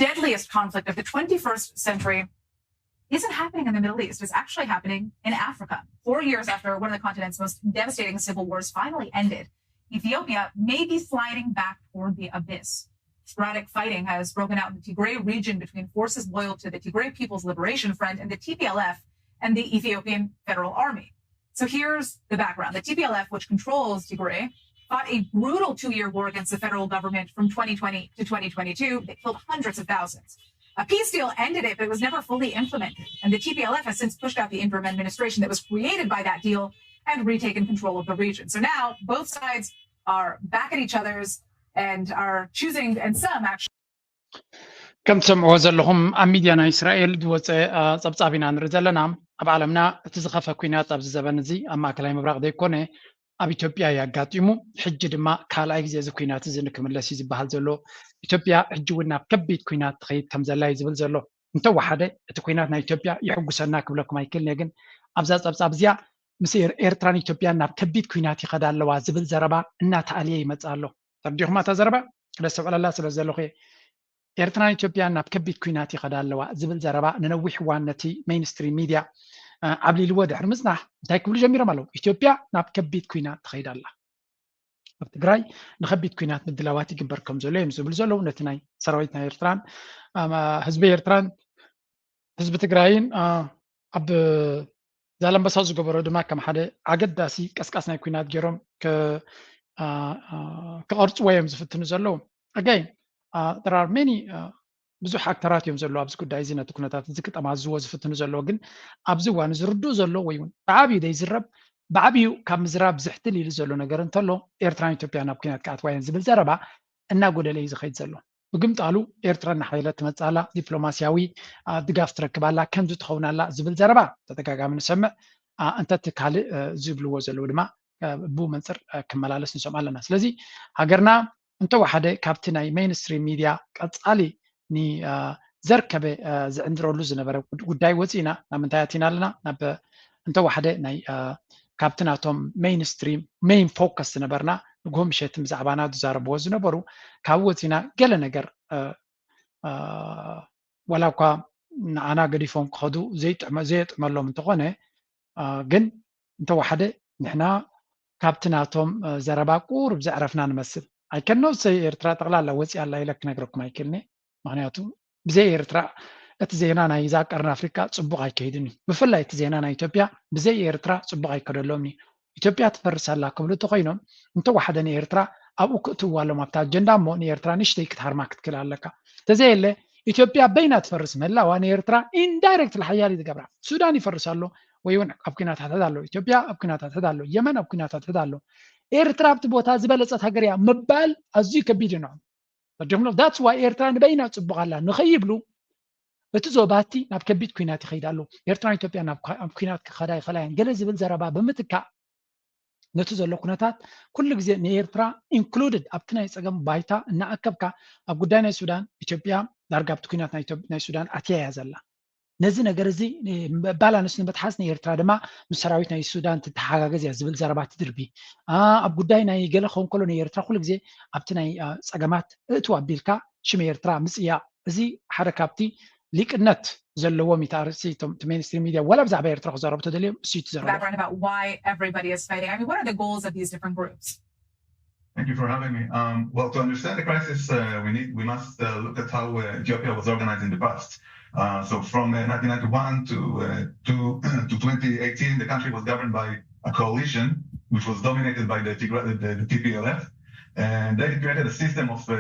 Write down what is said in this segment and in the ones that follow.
deadliest conflict of the twenty-first century isn't happening in the Middle East. It's actually happening in Africa. Four years after one of the continent's most devastating civil wars finally ended, Ethiopia may be sliding back toward the abyss. Sporadic fighting has broken out in the Tigray region between forces loyal to the Tigray People's Liberation Front and the T P L F and the Ethiopian Federal Army. So here's the background. The T P L F, which controls Tigray, fought a brutal two-year war against the federal government from twenty twenty to twenty twenty-two. They killed hundreds of thousands. A peace deal ended it, but it was never fully implemented. And the T P L F has since pushed out the interim administration that was created by that deal and retaken control of the region. So now both sides are back at each other's and are choosing, and some actually. ከም ትሰምዕዎ ዘለኹም ኣብ ሚድያ ናይ እስራኤል ዝወፀ ፀብፃብ ኢና ንርኢ ዘለና። ኣብ ዓለምና እቲ ዝኸፈ ኩናት ኣብዚ ዘበን እዚ ኣብ ማእከላይ ምብራቕ ዘይኮነ ኣብ ኢትዮጵያ እዩ ኣጋጢሙ። ሕጂ ድማ ካልኣይ ግዜ እዚ ኩናት እዚ ንክምለስ እዩ ዝበሃል ዘሎ። ኢትዮጵያ ሕጂ እውን ናብ ከቢድ ኩናት ትኸይድ ከም ዘላ እዩ ዝብል ዘሎ። እንተወሓደ እቲ ኩናት ናይ ኢትዮጵያ ይሕጉሰና ክብለኩም ኣይክእልን እየ፣ ግን ኣብዛ ፀብፃብ እዚኣ ምስ ኤርትራን ኢትዮጵያን ናብ ከቢድ ኩናት ይኸዳ ኣለዋ ዝብል ዘረባ እናተኣልየ ይመፅእ ኣሎ። ተረዲኹማ እታ ዘረባ? ክደስተውዕለላ ስለ ዘለኹ እየ። ኤርትራን ኢትዮጵያን ናብ ከቢድ ኩናት ይኸዳ ኣለዋ ዝብል ዘረባ ንነዊሕ እዋን ነቲ ሜይንስትሪም ሚድያ ዓብሊልዎ ድሕሪ ምጽናሕ እንታይ ክብሉ ጀሚሮም ኣለዉ? ኢትዮጵያ ናብ ከቢድ ኩናት ትኸይድ ኣላ። ኣብ ትግራይ ንከቢድ ኩናት ምድላዋት ይግበር ከም ዘሎ እዮም ዝብሉ ዘለዉ። ነቲ ናይ ሰራዊት ናይ ኤርትራን ህዝቢ ኤርትራን ህዝቢ ትግራይን ኣብ ዛላምበሳ ዝገበሮ ድማ ከም ሓደ ኣገዳሲ ቀስቃስ ናይ ኩናት ገይሮም ክቐርፅዎ እዮም ዝፍትኑ ዘለዉ። ኣጋይ there are many ብዙሕ ኣክተራት እዮም ዘለዉ ኣብዚ ጉዳይ እዚ ነቲ ኩነታት እዚ ክጠማዝዎ ዝፍትኑ ዘለዉ። ግን ኣብዚ እዋን እዚ ርዱእ ዘሎ ወይ እውን ብዓብዩ ዘይዝረብ ብዓብዩ ካብ ምዝራብ ዝሕትል ኢሉ ዘሎ ነገር እንተሎ ኤርትራን ኢትዮጵያ ናብ ኩናት ክኣትዋ እየን ዝብል ዘረባ እናጎደለ እዩ ዝኸይድ ዘሎ። ብግምጣሉ ኤርትራ እናሓየለት ትመፅእ ኣላ፣ ዲፕሎማስያዊ ድጋፍ ትረክብ ኣላ፣ ከምዚ ትኸውን ኣላ ዝብል ዘረባ ተደጋጋሚ ንሰምዕ። እንተቲ ካልእ ዝብልዎ ዘለዉ ድማ ብኡ መንፅር ክመላለስ ንሰምዕ ኣለና። ስለዚ ሃገርና እንተወሓደ ካብቲ ናይ ሜይንስትሪም ሚድያ ቀፃሊ ንዘርከበ ዝዕንድረሉ ዝነበረ ጉዳይ ወፂእና ናብ ምንታይ ኣቲና ኣለና? ናብ እንተወሓደ ናይ ካብቲ ናቶም ሜይንስትሪም ሜይን ፎከስ ዝነበርና ንግሆ ምሸትን ብዛዕባና ዝዛረብዎ ዝነበሩ ካብ ወፂና ገለ ነገር ዋላ እኳ ንዓና ገዲፎም ክኸዱ ዘየጥዕመሎም እንተኾነ ግን እንተወሓደ ንሕና ካብቲ ናቶም ዘረባ ቁሩብ ዘዕረፍና ንመስል። ኣይከኖ ሰይ ኤርትራ ጠቕላላ ወፂኣ ኣላ ኢለ ክነግረኩም ኣይክእልኒ። ምክንያቱ ብዘይ ኤርትራ እቲ ዜና ናይ ዛ ቀርኒ ኣፍሪቃ ፅቡቕ ኣይከይድን እዩ። ብፍላይ እቲ ዜና ናይ ኢትዮጵያ ብዘይ ኤርትራ ፅቡቕ ኣይከደሎምን እዩ። ኢትዮጵያ ትፈርስ ኣላ ክብሉ እንተኮይኖም እንተወሓደ ንኤርትራ ኣብኡ ክእትውዋ ኣሎም ኣብቲ ኣጀንዳ እሞ ንኤርትራ ንእሽተይ ክትሃርማ ክትክእል ኣለካ። እንተዘየለ ኢትዮጵያ በይና ትፈርስ ምህላዋ ንኤርትራ ኢንዳይሬክትሊ ሓያል እዩ ዝገብራ። ሱዳን ይፈርስ ኣሎ ወይ እውን ኣብ ኩናት ሕድሕድ ኣሎ። ኢትዮጵያ ኣብ ኩናት ሕድሕድ ኣሎ። የመን ኣብ ኩናት ሕድሕድ ኣሎ። ኤርትራ ኣብቲ ቦታ ዝበለፀት ሃገር እያ ምባል ኣዝዩ ከቢድ እዩ ንዖም። ተረዲኹም ዶ? That's why ኤርትራ ንበይና ፅቡቕ ኣላ ንኸይብሉ እቲ ዞባቲ ናብ ከቢድ ኩናት ይኸይድ ኣሎ። ኤርትራን ኢትዮጵያ ናብ ኩናት ክኸዳ ይኸላ እየን ገለ ዝብል ዘረባ ብምትካእ ነቲ ዘሎ ኩነታት ኩሉ ግዜ ንኤርትራ ኢንክሉድድ ኣብቲ ናይ ፀገም ባይታ እናኣከብካ ኣብ ጉዳይ ናይ ሱዳን ኢትዮጵያ ዳርጋ ኣብቲ ኩናት ናይ ሱዳን ኣትያ እያ ዘላ። ነዚ ነገር እዚ ባላንስ ንምትሓዝ ንኤርትራ ድማ ምስ ሰራዊት ናይ ሱዳን ትተሓጋገዝ እያ ዝብል ዘረባ ትድርቢ። ኣብ ጉዳይ ናይ ገለ ክኸውን ከሎ ንኤርትራ ኩሉ ግዜ ኣብቲ ናይ ፀገማት እእትው ኣቢልካ ሽም ኤርትራ ምፅያቕ እዚ ሓደ ካብቲ ሊቅነት ዘለዎም እዩ። ኣርእስቲ እቲ ሜይንስትሪም ሚድያ ዋላ ብዛዕባ ኤርትራ ክዛረቡ ተደልዮም እሱ እዩ ትዘረቡ። Background about why everybody is fighting. I mean, what are the goals of these different groups? Thank you for having me. Um, well, to understand the crisis, uh, we need we must uh, look at how uh, Ethiopia was organized in the past. Uh, so from uh, nineteen ninety-one to uh, to to twenty eighteen, the country was governed by a coalition which was dominated by the Tigray, the, the T P L F, and they created a system of uh,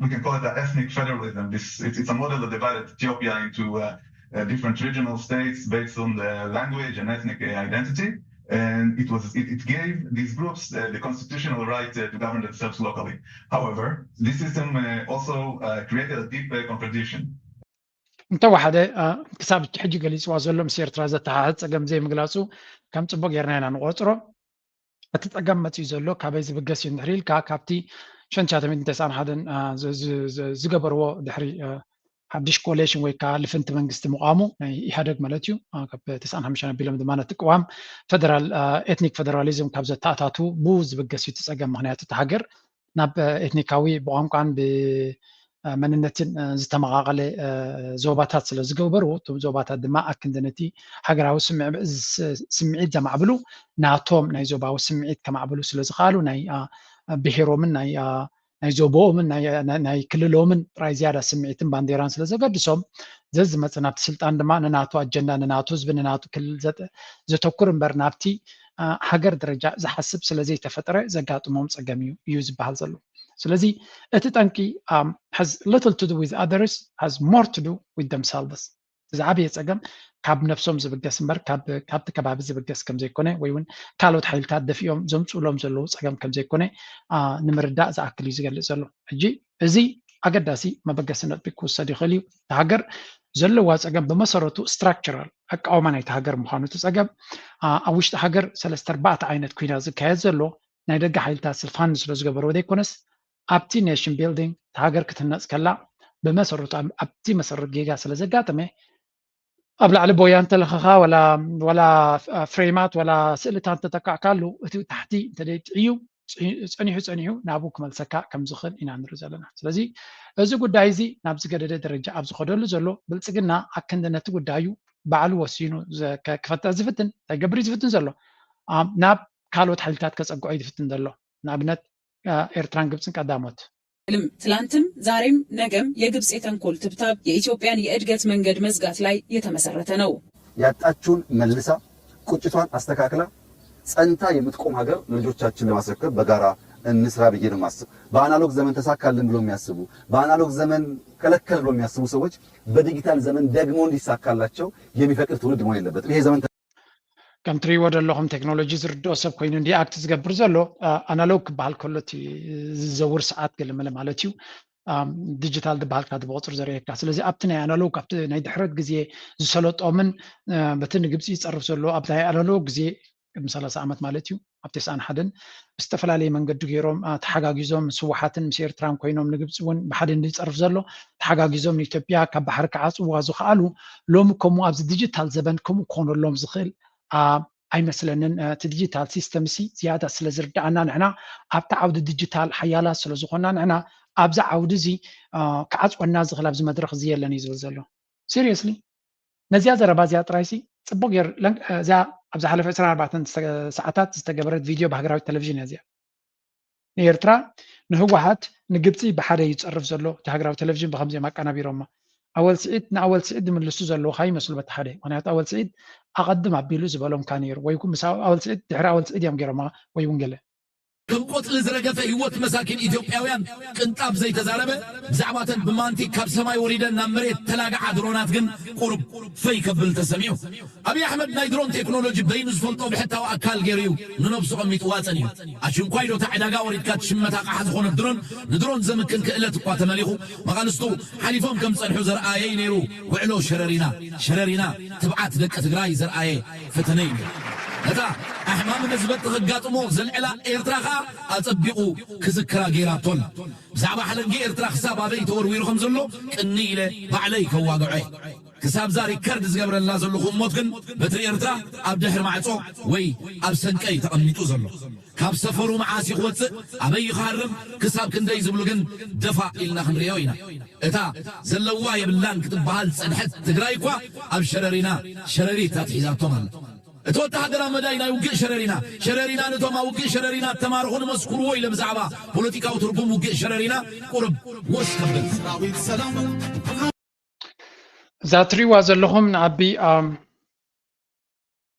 we can call it an ethnic federalism. This it's, it's a model that divided Ethiopia into uh, uh, different regional states based on the language and ethnic uh, identity. And it was it, it gave these groups uh, the constitutional right uh, to govern themselves locally. However, this system uh, also uh, created a deep uh, contradiction. እንተወሓደ ክሳብ ሕጂ ገሊፅዋ ዘሎ ምስ ኤርትራ ዘተሓሕዝ ፀገም ዘይምግላፁ ከም ፅቡቅ ጌርና ኢና ንቆፅሮ። እቲ ፀገም መፂኡ ዘሎ ካበይ ዝብገስ እዩ እንድሕር ኢልካ ካብቲ ሸንቻተ ሚእትን ተስዓን ሓደን ዝገበርዎ ድሕሪ ሓድሽ ኮሌሽን ወይ ከዓ ልፍንቲ መንግስቲ ምቋሙ ናይ ኢህደግ ማለት እዩ። ካብ ተስዓን ሓሙሽተን ኣቢሎም ድማ ነቲ ቅዋም ፌደራል ኤትኒክ ፌደራሊዝም ካብ ዘተኣታቱ ብኡ ዝብገስ እዩ እቲ ፀገም። ምክንያቱ እቲ ሃገር ናብ ኤትኒካዊ ብቋንቋን መንነትን ዝተመቓቐለ ዞባታት ስለ ዝገበሩ፣ እቶም ዞባታት ድማ ኣክንዲ ነቲ ሃገራዊ ስምዒት ዘማዕብሉ፣ ናቶም ናይ ዞባዊ ስምዒት ከማዕብሉ ስለ ዝኸኣሉ፣ ናይ ብሄሮምን ናይ ናይ ዞቦኦምን ናይ ክልሎምን ጥራይ ዝያዳ ስምዒትን ባንዴራን ስለ ዘገድሶም፣ ዘዝመጽእ ናብቲ ስልጣን ድማ ንናቱ ኣጀንዳ፣ ንናቱ ህዝቢ፣ ንናቱ ክልል ዘተኩር እምበር ናብቲ ሃገር ደረጃ ዝሓስብ ስለ ዘይተፈጠረ ዘጋጥሞም ጸገም እዩ እዩ ዝበሃል ዘሎ። ስለዚ እቲ ጠንቂ has little to do with others, has more to do with themselves. ዝዓበየ ጸገም ካብ ነብሶም ዝብገስ እምበር ካብቲ ከባቢ ዝብገስ ከም ዘይኮነ ወይ እውን ካልኦት ሓይልታት ደፊኦም ዘምፅእሎም ዘለዉ ጸገም ከም ዘይኮነ ንምርዳእ ዝኣክል እዩ ዝገልጽ ዘሎ። ሕጂ እዚ ኣገዳሲ መበገሲ ነጥቢ ክውሰድ ይኽእል እዩ። እታ ሃገር ዘለዋ ጸገም ብመሰረቱ ስትራክቸራል ኣቃውማ ናይቲ ሃገር ምዃኑ እቲ ጸገም ኣብ ውሽጢ ሃገር ሰለስተ ኣርባዕተ ዓይነት ኩናት ዝካየድ ዘሎ ናይ ደገ ሓይልታት ስልፋን ስለ ዝገበርዎ ዘይኮነስ ኣብቲ ኔሽን ቢልዲንግ እታ ሃገር ክትህነፅ ከላ ብመሰረቱ ኣብቲ መሰረት ጌጋ ስለ ዘጋጠመ ኣብ ላዕሊ ቦያ እንተለኸኻ ወላ ፍሬማት ወላ ስእልታት እንተጠቃዕካሉ እቲ ታሕቲ እንተደይ ጥዕዩ ጸኒሑ ጸኒሑ ናብኡ ክመልሰካ ከም ዝኽእል ኢና ንርኢ ዘለና። ስለዚ እዚ ጉዳይ እዚ ናብ ዝገደደ ደረጃ ኣብ ዝኸደሉ ዘሎ ብልጽግና ኣክንዲ ነቲ ጉዳዩ ባዕሉ ወሲኑ ክፈትሕ ዝፍትን እንታይ ገብር ዝፍትን ዘሎ ናብ ካልኦት ሓይልታት ከጸግዖ እዩ ዝፍትን ዘሎ። ንኣብነት ኤርትራን ግብፅን ቀዳሞት። ትላንትም ዛሬም ነገም የግብፅ የተንኮል ትብታብ የኢትዮጵያን የእድገት መንገድ መዝጋት ላይ የተመሰረተ ነው። ያጣችውን መልሳ ቁጭቷን አስተካክላ ጸንታ የምትቆም ሀገር ለልጆቻችን ለማስረከብ በጋራ እንስራ ብዬ ነው የማስበው። በአናሎግ ዘመን ተሳካልን ብሎ የሚያስቡ በአናሎግ ዘመን ከለከል ብሎ የሚያስቡ ሰዎች በዲጂታል ዘመን ደግሞ እንዲሳካላቸው የሚፈቅድ ትውልድ መሆን የለበትም። ይሄ ዘመን ከም ትሪእዎ ዘለኹም ቴክኖሎጂ ዝርድኦ ሰብ ኮይኑ ሪኣክት ዝገብር ዘሎ ኣናሎግ ክበሃል ከሎ እቲ ዝዘውር ሰዓት ገለመለ ማለት እዩ። ዲጂታል ዝበሃል ካዓ ብቁፅሪ ዘርእየካ። ስለዚ ኣብቲ ናይ ኣናሎግ ኣብቲ ናይ ድሕረት ግዜ ዝሰለጦምን በቲ ንግብፂ ይፀርፍ ዘሎ ኣብ ናይ ኣናሎግ ግዜ ቅድሚ ሰላሳ ዓመት ማለት እዩ ኣብ ተስዓን ሓደን ብዝተፈላለየ መንገዲ ገይሮም ተሓጋጊዞም ምስ ህወሓትን ምስ ኤርትራን ኮይኖም ንግብፂ እውን ብሓደ ዝፀርፍ ዘሎ ተሓጋጊዞም ንኢትዮጵያ ካብ ባሕሪ ክዓፅዋ ዝኸኣሉ ሎሚ ከምኡ ኣብዚ ዲጂታል ዘበን ከምኡ ክኾነሎም ዝኽእል ኣይመስለንን። እቲ ዲጂታል ሲስተም ሲ ዝያዳ ስለ ዝርድኣና ንሕና ኣብቲ ዓውዲ ዲጂታል ሓያላት ስለ ዝኾና ንሕና ኣብዚ ዓውዲ እዚ ክዓፅወና ዝኽእል ኣብዚ መድረኽ እዚ የለን እዩ ዝብል ዘሎ። ሲሪየስሊ ነዚኣ ዘረባ እዚኣ ጥራይሲ ፅቡቅ ገይር እዚኣ ኣብ ዝሓለፈ ዕስራን ኣርባዕተን ሰዓታት ዝተገበረት ቪድዮ ብሃገራዊት ቴሌቪዥን እያ እዚኣ። ንኤርትራ ንህወሓት ንግብፂ ብሓደ እዩ ዝፀርፍ ዘሎ እቲ ሃገራዊ ቴሌቪዥን ብከምዚኦም ኣቀናቢሮማ። ኣወል ስዒድ ንኣወል ስዒድ ዝምልሱ ዘለዉ ከይመስሉ በቲ ሓደ ምክንያቱ ኣወል ስዒድ ኣቐድም ኣቢሉ ዝበሎም ካ ነይሩ ወይ ምስ ኣወል ስዒድ ድሕሪ ኣወል ስዒድ እዮም ገይሮማ ወይ እውን ገለ ከም ቆጽሊ ዝረገፈ ህይወት መሳኪን ኢትዮጵያውያን ቅንጣብ ዘይተዛረበ ብዛዕባተን ብማንቲግ ካብ ሰማይ ወሪደን ናብ መሬት ተላግዓ ድሮናት ግን ቁሩብ ፈይ ከብል ተሰሚዑ። ኣብይ ኣሕመድ ናይ ድሮን ቴክኖሎጂ በይኑ ዝፈልጦ ብሕታዊ ኣካል ገይሩ እዩ ንነብሱ ቀሚጥዋ ጸኒሑ። ኣሽንኳይ ዶ እታ ዕዳጋ ወሪድካ ትሽመት ኣቕሓ ዝኾነት ድሮን ንድሮን ዘምክን ክእለት እኳ ተመሊኹ መቓልስቱ ሓሊፎም ከም ዝጸንሑ ዘርኣየ እዩ ነይሩ ውዕሎ ሸረሪና። ሸረሪና ትብዓት ደቂ ትግራይ ዘርኣየ ፈተነ እዩ። ነታ ኣሕማምነት ዝበጥኽ ኣጋጥሞ ዘልዕላ ኤርትራ ኸኣ ኣጸቢቑ ክዝክራ ገይራቶ ኣላ። ብዛዕባ ሓለንጊ ኤርትራ ክሳብ ኣበይ ተወርዊሩ ከም ዘሎ ቅንይ ኢለ ባዕለይ ከዋግዖ እየ። ክሳብ እዛ ሪከርድ ዝገብረላ ዘለኹ እሞት ግን በትሪ ኤርትራ ኣብ ድሕሪ ማዕጾ ወይ ኣብ ሰንቀይ ተቐሚጡ ዘሎ። ካብ ሰፈሩ መዓስ እዩ ክወጽእ ኣበይ እዩ ክሃርም ክሳብ ክንደይ ዝብሉ ግን ደፋእ ኢልና ክንርእዮ ኢና። እታ ዘለዋ የብላን ክትበሃል ዝጸንሐት ትግራይ እኳ ኣብ ሸረሪና ሸረሪት ኣትሒዛቶም ኣላ። እቲ ወተሃደራዊ መዳይ ናይ ውግእ ሸረሪና ሸረሪና ነቶም ኣብ ውግእ ሸረሪና እተማርኹ ንመስክርዎ ኢለ ብዛዕባ ፖለቲካዊ ትርጉም ውግእ ሸረሪና ቁርብ ወስ ከብል። እዛ ትሪእዋ ዘለኹም ንኣቢ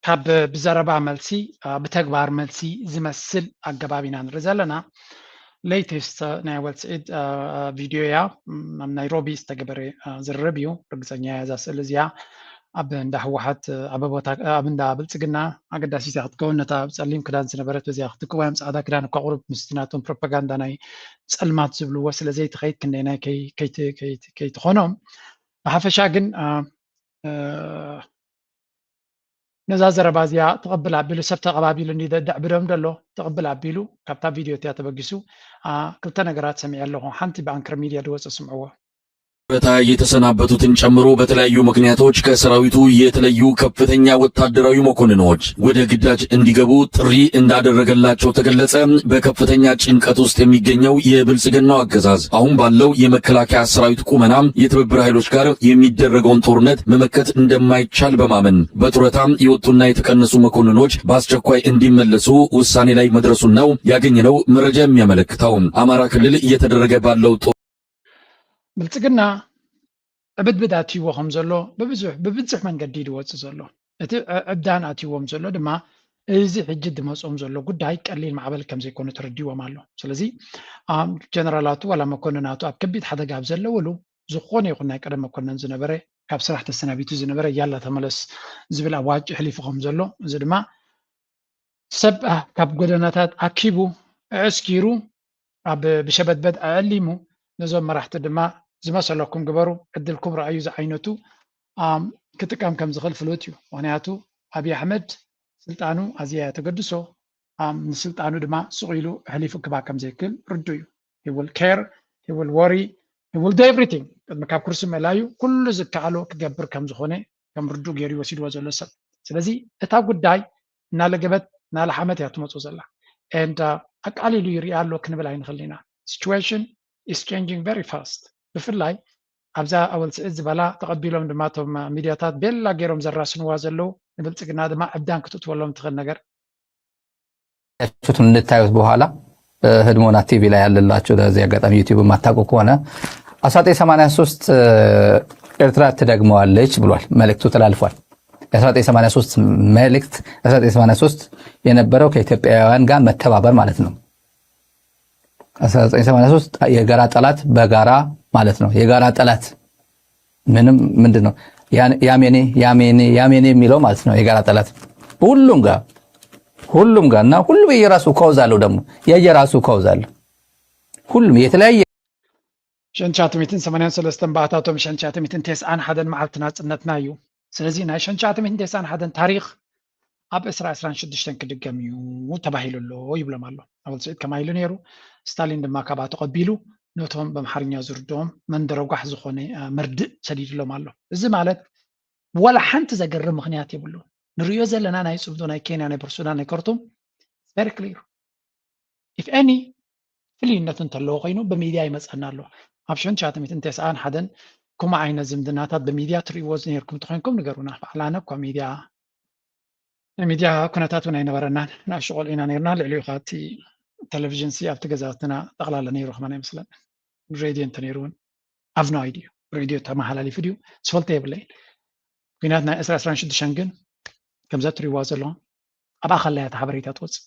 ካብ ብዘረባ መልሲ ብተግባር መልሲ ዝመስል ኣገባብ ኢና ንርኢ ዘለና። ሌተስት ናይ ኣወል ስዒድ ቪድዮ እያ ኣብ ናይሮቢ ዝተገበረ ዝርርብ እዩ። ርግፀኛ እያ እዛ ስእሊ እዚኣ ኣብ እንዳ ህወሓት ኣብ ቦታ ኣብ እንዳ ብልፅግና ኣገዳሲት እያ ክትከውን ነታ ኣብ ፀሊም ክዳን ዝነበረት በዚኣ ክትክዋ እዮም ፃዕዳ ክዳን እኳ ቁሩብ ምስቲ ናቶም ፕሮፓጋንዳ ናይ ፀልማት ዝብልዎ ስለ ዘይትኸይድ ክንደይናይ ከይትኾኖም ብሓፈሻ ግን ነዛ ዘረባ እዚኣ ትቕብል ኣቢሉ ሰብ ተቐባቢሉ እንዲ ደዕብዶም ደሎ ትቕብል ኣቢሉ ካብታ ቪድዮ እቲያ ተበጊሱ ክልተ ነገራት ሰሚዐ ኣለኹ። ሓንቲ ብኣንክር ሚድያ ዝወፀ ስምዕዎ። ጡረታ የተሰናበቱትን ጨምሮ በተለያዩ ምክንያቶች ከሰራዊቱ የተለዩ ከፍተኛ ወታደራዊ መኮንኖች ወደ ግዳጅ እንዲገቡ ጥሪ እንዳደረገላቸው ተገለጸ። በከፍተኛ ጭንቀት ውስጥ የሚገኘው የብልጽግናው አገዛዝ አሁን ባለው የመከላከያ ሰራዊት ቁመና የትብብር ኃይሎች ጋር የሚደረገውን ጦርነት መመከት እንደማይቻል በማመን በጡረታ የወጡና የተቀነሱ መኮንኖች በአስቸኳይ እንዲመለሱ ውሳኔ ላይ መድረሱን ነው ያገኘነው መረጃ የሚያመለክተው። አማራ ክልል እየተደረገ ባለው ጦር ብልጽግና ዕብድብድ ኣትይዎ ከም ዘሎ ብብዙሕ ብብዙሕ መንገዲ እዩ ዝወፅእ ዘሎ። እቲ ዕብዳን ኣትይዎም ዘሎ ድማ እዚ ሕጂ ዝመፅኦም ዘሎ ጉዳይ ቀሊል ማዕበል ከም ዘይኮነ ተረዲዎም ኣሎ። ስለዚ ጀነራላቱ ዋላ መኮንናቱ ኣብ ከቢድ ሓደጋ ኣብ ዘለውሉ ዝኾነ ይኹን ናይ ቀደም መኮንን ዝነበረ ካብ ስራሕ ተሰናቢቱ ዝነበረ ያላ ተመለስ ዝብል ኣዋጅ ኣሕሊፉ ከም ዘሎ፣ እዚ ድማ ሰብ ካብ ጎደናታት ኣኪቡ ኣዕስኪሩ ኣብ ብሸበድበድ ኣዕሊሙ ነዞም መራሕቲ ድማ ዝመሰለኩም ግበሩ፣ ዕድልኩም ረኣዩ ዝዓይነቱ ክጥቀም ከም ዝኽእል ፍሉጥ እዩ። ምክንያቱ ኣብይ ኣሕመድ ስልጣኑ ኣዝያ እያ ተገድሶ። ንስልጣኑ ድማ ስቕ ኢሉ ኣሕሊፉ ክባ ከም ዘይክእል ርዱ እዩ። He will care, he will worry, he will do everything። ቅድሚ ካብ ኩርሲ ምእላዩ ኩሉ ዝከኣሎ ክገብር ከም ዝኾነ ከም ርዱ ገይሩ ይወሲድዎ ዘሎ ሰብ። ስለዚ እታ ጉዳይ እናለገበት እናለሓመት እያ ትመፁ ዘላ። And ኣቃሊሉ ይሪኣ ኣሎ ክንብል ኣይንኽእል ኢና። Situation is changing very fast። ብፍላይ ኣብዛ ኣወል ስዒድ ዝበላ ተቐቢሎም ድማ እቶም ሚድያታት ቤላ ገይሮም ዘራስንዋ ዘለዉ ንብልፅግና ድማ ዕብዳን ክትእትወሎም ትኽእል ነገር ሱት እንድታዩት በኋላ ህድሞና ቲቪ ላይ ያለላችሁ ለዚህ አጋጣሚ ዩቲዩብ የማታውቁ ከሆነ አስራ ዘጠኝ ሰማንያ ሶስት ኤርትራ ትደግመዋለች ብሏል። መልእክቱ ተላልፏል። የአስራ ዘጠኝ ሰማንያ ሶስት መልእክት አስራ ዘጠኝ ሰማንያ ሶስት የነበረው ከኢትዮጵያውያን ጋር መተባበር ማለት ነው። አስራ ዘጠኝ ሰማንያ ሶስት የጋራ ጠላት በጋራ ማለት ነው። የጋራ ጠላት ምንም ምንድን ነው ያሜኔ ያሜኔ ያሜኔ የሚለው ማለት ነው። የጋራ ጠላት ሁሉም ጋር ሁሉም ጋር እና ሁሉም የየራሱ ኮዝ አለው ደግሞ የየራሱ ኮዝ አለው። ሁሉም የተለያየ ሸንቻትሚትን ሰማንያን ሰለስተን ባእታቶም ሸንቻትሚትን ቴስዓን ሓደን መዓልቲ ናጽነትና እዩ። ስለዚ ናይ ሸንቻትሚትን ቴስዓን ሓደን ታሪኽ ኣብ ዕስራ ዕስራን ሽዱሽተን ክድገም እዩ ተባሂሉ ኣሎ ይብሎም ኣሎ። ኣወል ስዒድ ከማይ ኢሉ ነይሩ። ስታሊን ድማ ካብኣ ተቐቢሉ ነቶም በምሓርኛ ዝርድኦም መንደረጓሕ ዝኾነ መርድእ ሰዲድሎም ኣሎ። እዚ ማለት ዋላ ሓንቲ ዘገርም ምኽንያት የብሉን። ንሪኦ ዘለና ናይ ጽምዶ ናይ ኬንያ ናይ ሱዳን ናይ ከርቱም very clear። If any ፍልይነት እንተለዎ ኮይኑ ብሚድያ ይመፀና ኣሎ። ኣብ ሽሕን ትሽዓተ ሚእትን ተስዓን ሓደን ከምኡ ዓይነት ዝምድናታት ብሚድያ ትርእይዎ ነይርኩም ተኮይንኩም ንገሩና። በዓል ኣነ እኳ ሚድያ ናይ ሚድያ ኩነታት እውን ኣይነበረናን። ንኣሽቱ ቆልዑ ኢና ነይርና። ልዕሊኡ ከዓ እቲ ቴሌቪዥን ሲ ኣብቲ ገዛውትና ጠቕላላ ነይሩ ከማን ኣይመስለን። ሬድዮ እንተነይሩ እውን have no idea። ሬድዮ ተመሓላሊፉ ድዩ ዝፈልጦ የብለይን። ኩናት ናይ ዕስራ ዕስራን ሽዱሽተን ግን ከምዛ ትሪእዋ ዘለኹም ኣብኣ ከላ እያ እታ ሓበሬታ ትወፅእ።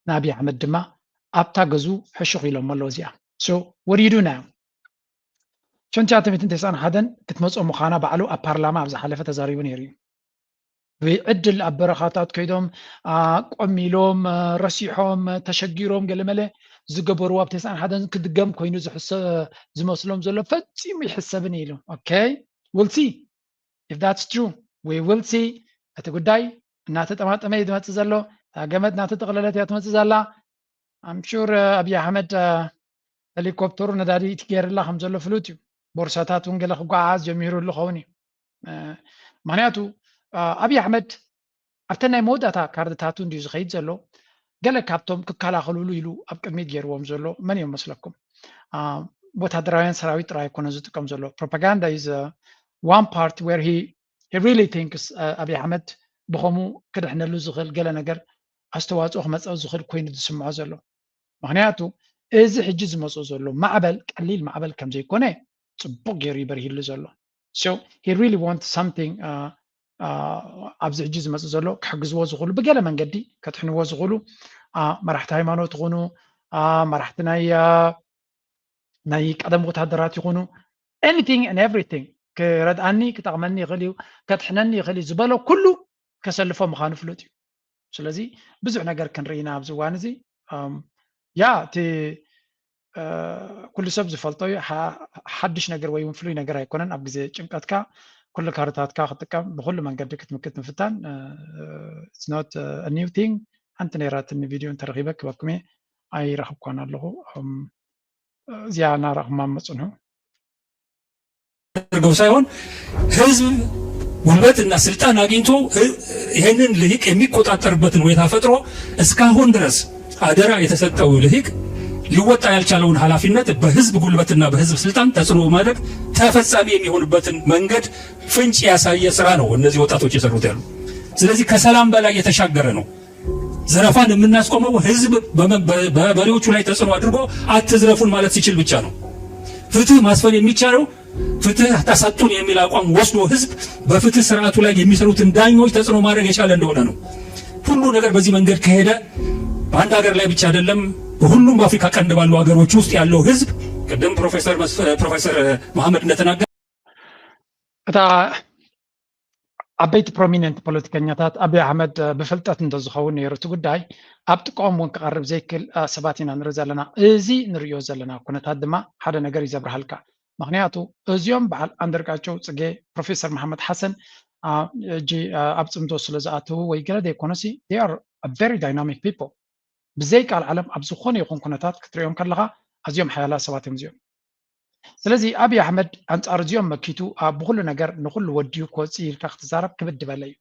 ንኣብይ ኣሕመድ ድማ ኣብታ ገዝኡ ሕሹኽ ኢሎሞ ኣለዉ እዚኣ። So what do you do now? ሽሕን ትሽዓተ ሚእትን ተስዓን ሓደን ክትመፅኦ ምዃና ባዕሉ ኣብ ፓርላማ ኣብ ዝሓለፈ ተዛሪቡ ነይሩ እዩ። ብዕድል ኣብ በረኻታት ከይዶም ቆሚሎም ረሲሖም ተሸጊሮም ገለመለ ዝገበርዎ ኣብ ተስዓን ሓደን ክድገም ኮይኑ ዝመስሎም ዘሎ ፈፂሙ ይሕሰብን ኢሉ። Okay, we'll see if that's true, we will see። እቲ ጉዳይ እናተጠማጠመ እዩ ዝመፅእ ዘሎ። እታ ገመድ እናተጠቕለለት እያ ትመፅእ ዘላ። I'm sure ኣብይ ኣሕመድ ሄሊኮፕተሩ ነዳዲ ትገይርላ ከም ዘሎ ፍሉጥ እዩ። ቦርሳታት እውን ገለ ክጓዓዓዝ ጀሚሩ ዝኸውን እዩ። ምክንያቱ ኣብይ ኣሕመድ ኣብተን ናይ መወዳእታ ካርድታቱ እንድዩ ዝኸይድ ዘሎ። ገለ ካብቶም ክከላኸልሉ ኢሉ ኣብ ቅድሚት ገይርዎም ዘሎ መን እዮም መስለኩም? ወታደራውያን ሰራዊት ጥራይ ኣይኮነ ዝጥቀም ዘሎ። Propaganda is one part where he really thinks ኣብይ ኣሕመድ ብኸምኡ ክድሕነሉ ዝኽእል ገለ ነገር ኣስተዋፅኦ ክመፀ ዝኽእል ኮይኑ ዝስምዖ ዘሎ። ምክንያቱ እዚ ሕጂ ዝመፅኦ ዘሎ ማዕበል ቀሊል ማዕበል ከም ዘይኮነ ፅቡቕ ገይሩ ይበርሂሉ ዘሎ። So he really want something ኣብዚ ሕጂ ዝመፅእ ዘሎ ክሕግዝዎ ዝኽእሉ ብገለ መንገዲ ከድሕንዎ ዝኽእሉ መራሕቲ ሃይማኖት ይኹኑ መራሕቲ ናይ ናይ ቀደም ወታደራት ይኹኑ anything and everything ክረድኣኒ ክጠቕመኒ ይኽእል እዩ ከድሕነኒ ይኽእል እዩ ዝበሎ ኩሉ ከሰልፎ ምዃኑ ፍሉጥ እዩ። ስለዚ ብዙሕ ነገር ክንርኢ ኢና ኣብዚ እዋን እዚ። ያ እቲ ኩሉ ሰብ ዝፈልጦ እዩ። ሓድሽ ነገር ወይ እውን ፍሉይ ነገር ኣይኮነን። ኣብ ግዜ ጭንቀትካ ኩሉ ካርታትካ ክትጥቀም ብኩሉ መንገዲ ክትምክት ምፍታን it's not a new thing። ሓንቲ ነይራትኒ ቪድዮ እንተረኺበ ክበኩም እየ ኣይረኽብኳን ኣለኹ። እዚኣ እናረእኹማ መፅንሑ። የሚያደርገው ሳይሆን ህዝብ ጉልበትና ስልጣን አግኝቶ ይህንን ልሂቅ የሚቆጣጠርበትን ሁኔታ ፈጥሮ እስካሁን ድረስ አደራ የተሰጠው ልሂቅ ሊወጣ ያልቻለውን ኃላፊነት በህዝብ ጉልበትና በህዝብ ስልጣን ተጽዕኖ በማድረግ ተፈጻሚ የሚሆንበትን መንገድ ፍንጭ ያሳየ ስራ ነው እነዚህ ወጣቶች የሰሩት ያሉ። ስለዚህ ከሰላም በላይ የተሻገረ ነው። ዘረፋን የምናስቆመው ህዝብ በመ- በ- በመሪዎቹ ላይ ተጽዕኖ አድርጎ አትዝረፉን ማለት ሲችል ብቻ ነው። ፍትህ ማስፈን የሚቻለው ፍትህ ታሳጡን የሚል አቋም ወስዶ ህዝብ በፍትህ ስርዓቱ ላይ የሚሰሩትን ዳኞች ተጽዕኖ ማድረግ የቻለ እንደሆነ ነው። ሁሉ ነገር በዚህ መንገድ ከሄደ በአንድ ሀገር ላይ ብቻ አይደለም፣ በሁሉም በአፍሪካ ቀንድ ባሉ ሀገሮች ውስጥ ያለው ህዝብ ቅድም ፕሮፌሰር መስፍ- ፕሮፌሰር መሐመድ እንደተናገረ እታ ዓበይቲ ፕሮሚነንት ፖለቲከኛታት ኣብይ ኣሕመድ ብፍልጠት እንተዝኸውን ነይሩ እቲ ጉዳይ ኣብ ጥቅኦም እውን ክቐርብ ዘይክእል ሰባት ኢና ንርኢ ዘለና። እዚ ንሪኦ ዘለና ኩነታት ድማ ሓደ ነገር እዩ ዘብርሃልካ። ምክንያቱ እዚኦም በዓል ኣንደርጋቸው ፅጌ፣ ፕሮፌሰር መሓመድ ሓሰን ሕጂ ኣብ ፅምዶ ስለ ዝኣተዉ ወይ ገለ ዘይኮነሲ they are very dynamic people። ብዘይ ቃል ዓለም ኣብ ዝኾነ ይኹን ኩነታት ክትሪኦም ከለኻ ኣዝዮም ሓያላት ሰባት እዮም እዚኦም። ስለዚ ኣብይ ኣሕመድ ኣንፃር እዚኦም መኪቱ ኣብ ብኩሉ ነገር ንኩሉ ወዲኡ ክወፅእ ኢልካ ክትዛረብ ክብድ ዝበለ እዩ።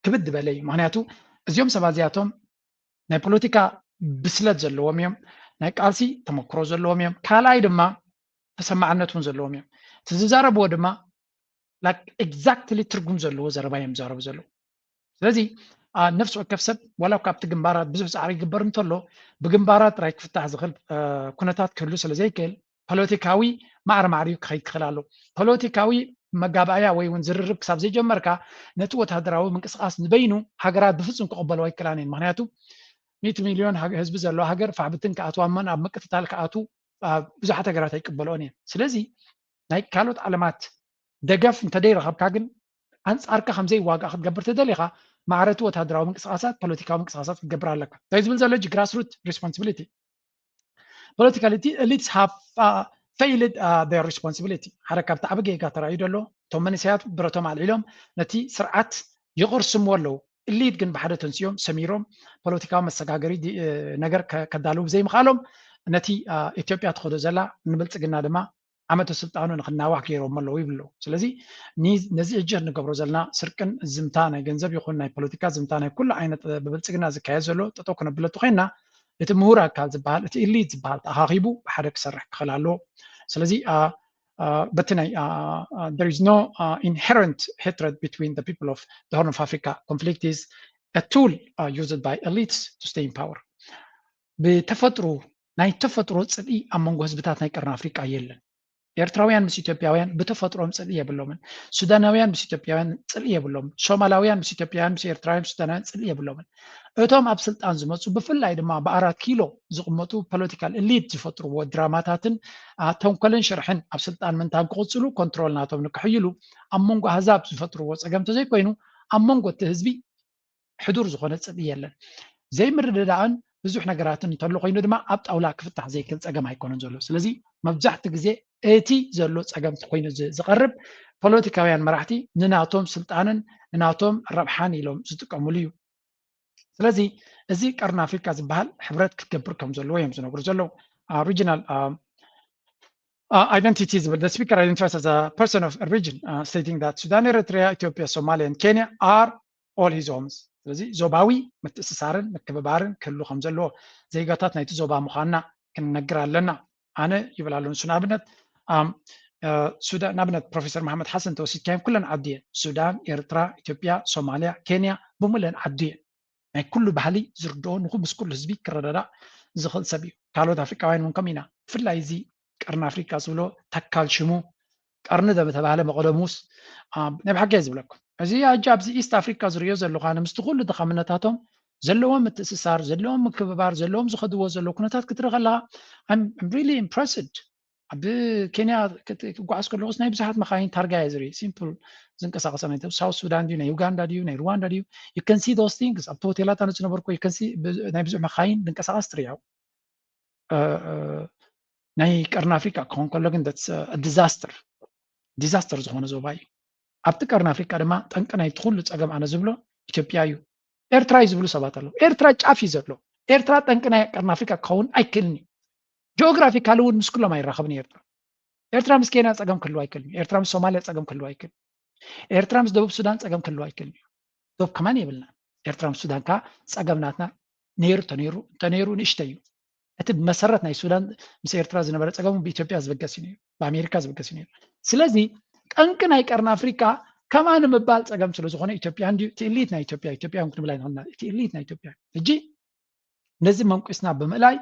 ክብድ ዝበለ እዩ። ምክንያቱ እዚኦም ሰባት እዚኣቶም ናይ ፖለቲካ ብስለት ዘለዎም እዮም። ናይ ቃልሲ ተመክሮ ዘለዎም እዮም። ካልኣይ ድማ ተሰማዕነት እውን ዘለዎም እዮም። እቲ ዝዛረብዎ ድማ exactly ትርጉም ዘለዎ ዘረባ እዮም ዝዛረቡ ዘለዉ። ስለዚ ነፍሲ ወከፍ ሰብ ዋላ ካብቲ ግንባራት ብዙሕ ፃዕሪ ይግበር እንተሎ ብግንባራት ጥራይ ክፍታሕ ዝኽእል ኩነታት ክህሉ ስለ ዘይክእል ፖለቲካዊ ማዕረ ማዕሪኡ ክኸይድ ክኽእል ኣለዎ። ፖለቲካዊ መጋባእያ ወይ እውን ዝርርብ ክሳብ ዘይጀመርካ ነቲ ወታደራዊ ምንቅስቃስ ንበይኑ ሃገራት ብፍፁም ክቕበልዎ ኣይክእላን እየን። ምክንያቱ ሚእቲ ሚልዮን ህዝቢ ዘለዋ ሃገር ፋሕብትን ክኣትዋ እመን ኣብ ምቅትታል ክኣትዉ ብዙሓት ሃገራት ኣይቅበልኦን እየን። ስለዚ ናይ ካልኦት ዓለማት ደገፍ እንተደይረኸብካ ግን ኣንፃርካ ከምዘይዋጋእ ክትገብር ተደሊኻ ማዕረ እቲ ወታደራዊ ምንቅስቃሳት ፖለቲካዊ ምንቅስቃሳት ክትገብር ኣለካ። እንታይ ዝብል ዘሎ ሕጂ grassroot responsibility። Political elites have failed their responsibility። ሓደ ካብቲ ዓቢ ጌጋ ተራእዩ ዘሎ እቶም መንእሰያት ብረቶም ኣልዒሎም ነቲ ስርዓት ይቕርስምዎ ኣለዉ። ኢሊት ግን ብሓደ ተንሲኦም ሰሚሮም ፖለቲካዊ መሰጋገሪ ነገር ከዳልዉ ብዘይምኽኣሎም ነቲ ኢትዮጵያ ትኸዶ ዘላ ንብልፅግና ድማ ዓመተ ስልጣኑ ንክናዋሕ ገይሮም ኣለዉ ይብሉ። ስለዚ ነዚ ሕጂ ንገብሮ ዘለና ስርቅን ዝምታ ናይ ገንዘብ ይኹን ናይ ፖለቲካ ዝምታ ናይ ኩሉ ዓይነት ብብልፅግና ዝካየድ ዘሎ ጠጠው ክነብለቱ ኮይና እቲ ምሁር ኣካል ዝበሃል እቲ ኢሊት ዝበሃል ተኣኻኺቡ ብሓደ ክሰርሕ ክኽእል ኣለዎ። ስለዚ በቲ ናይ there is no inherent hatred between the people of the Horn of Africa. Conflict is a tool used by elites to stay in power. ብተፈጥሮ ናይ ተፈጥሮ ፅልኢ ኣብ መንጎ ህዝብታት ናይ ቀርኒ ኣፍሪቃ የለን። ኤርትራውያን ምስ ኢትዮጵያውያን ብተፈጥሮም ፅልኢ የብሎምን። ሱዳናውያን ምስ ኢትዮጵያውያን ፅልኢ የብሎምን። ሶማላውያን ምስ ኢትዮጵያውያን ምስ ኤርትራውያን ሱዳናውያን ፅልኢ የብሎምን። እቶም ኣብ ስልጣን ዝመፁ ብፍላይ ድማ ብኣራት ኪሎ ዝቕመጡ ፖለቲካል ኢሊት ዝፈጥርዎ ድራማታትን ተንኮልን ሽርሕን ኣብ ስልጣን ምንታን ክቕፅሉ ኮንትሮል ናቶም ንክሕይሉ ኣብ መንጎ ኣህዛብ ዝፈጥርዎ ፀገም ተዘይኮይኑ ኣብ መንጎ እቲ ህዝቢ ሕዱር ዝኾነ ፅልኢ የለን። ዘይምርድዳእን ብዙሕ ነገራትን እንተሎ ኮይኑ ድማ ኣብ ጣውላ ክፍታሕ ዘይክእል ፀገም ኣይኮነን ዘሎ። ስለዚ መብዛሕትኡ ግዜ እቲ ዘሎ ፀገም ኮይኑ ዝቐርብ ፖለቲካውያን መራሕቲ ንናቶም ስልጣንን ንናቶም ረብሓን ኢሎም ዝጥቀምሉ እዩ። ስለዚ እዚ ቀርኒ ኣፍሪካ ዝበሃል ሕብረት ክትገብር ከም ዘለዎ እዮም ዝነግሩ ዘለዉ። Regional identity ዝብል the speaker identifies as a person of a region stating that Sudan, Eritrea, Ethiopia, Somalia and Kenya are all his homes። ስለዚ ዞባዊ ምትእስሳርን ምክብባርን ክህሉ ከም ዘለዎ ዜጋታት ናይቲ ዞባ ምዃንና ክንነግር ኣለና። ኣነ ይብል ኣሎ ንሱ ንኣብነት ንኣብነት ፕሮፌሰር መሓመድ ሓሰን ተወሲድካዮም ኩለን ዓዲ እየን። ሱዳን፣ ኤርትራ፣ ኢትዮጵያ፣ ሶማልያ፣ ኬንያ ብምለን ዓዲ እየን። ናይ ኩሉ ባህሊ ዝርድኦ ንኹ ምስ ኩሉ ህዝቢ ክረዳዳእ ዝኽእል ሰብ እዩ። ካልኦት ኣፍሪቃውያን እውን ከም ኢና ብፍላይ እዚ ቀርኒ ኣፍሪቃ ዝብሎ ተካል ሽሙ ቀርኒ ዘተባህለ መቐደሙስ ናይ ብሓቂ እየ ዝብለኩም። እዚ ሕጂ ኣብዚ ኢስት ኣፍሪካ ዝሪኦ ዘለኹ ኣነ ምስቲ ኩሉ ድኻምነታቶም ዘለዎም ምትእስሳር ዘለዎም ምክብባር ዘለዎም ዝኸድዎ ዘለዉ ኩነታት ክትርኢ ከለኻ I'm really impressed። ኣብ ኬንያ ክጓዓዝ ከለኹስ ናይ ብዙሓት መኻይን ታርጋ እየ ዝርኢ። ሲምፕል ዝንቀሳቐሳ ናይ ሳውት ሱዳን ድዩ ናይ ዩጋንዳ ድዩ ናይ ሩዋንዳ ድዩ you can see those things። ኣብቲ ሆቴላት ኣነ ዝነበርኩ ናይ ብዙሕ መኻይን ዝንቀሳቐስ ትሪኦ። ናይ ቀርኒ ኣፍሪካ ክኾን ከሎ ግን ዲዛስተር ዲዛስተር ዝኾነ ዞባ እዩ። ኣብቲ ቀርኒ ኣፍሪካ ድማ ጠንቂ ናይቲ ኩሉ ፀገም ኣነ ዝብሎ ኢትዮጵያ እዩ። ኤርትራ እዩ ዝብሉ ሰባት ኣለዉ። ኤርትራ ጫፍ እዩ ዘሎ። ኤርትራ ጠንቂ ናይ ቀርኒ ኣፍሪካ ክኸውን ኣይክእልን እዩ። ጂኦግራፊካሊ እውን ምስ ኩሎም ኣይራኸብን ኤርትራ። ኤርትራ ምስ ኬንያ ጸገም ክህልዋ ኣይክእልን እዩ። ኤርትራ ምስ ሶማልያ ጸገም ክህልዋ ኣይክእልን እዩ። ኤርትራ ምስ ደቡብ ሱዳን ጸገም ክህልዋ ኣይክእልን እዩ። ዶብ ከማን የብልና። ኤርትራ ምስ ሱዳን ከኣ ጸገም ናትና ነይሩ ተነይሩ፣ እንተነይሩ ንእሽተይ እዩ። እቲ ብመሰረት ናይ ሱዳን ምስ ኤርትራ ዝነበረ ጸገም ብኢትዮጵያ ዝበገስ እዩ ነይሩ፣ ብኣሜሪካ ዝበገስ እዩ ነይሩ። ስለዚ ጠንቂ ናይ ቀርኒ ኣፍሪቃ ከማን ምባል ጸገም ስለ ዝኾነ ኢትዮጵያ እንድዩ፣ እቲ ኢሊት ናይ ኢትዮጵያ፣ ኢትዮጵያ እውን ክንብል ኣይንኽእልና፣ እቲ ኢሊት ናይ ኢትዮጵያ። ሕጂ ነዚ መንቁስና ብምእላይ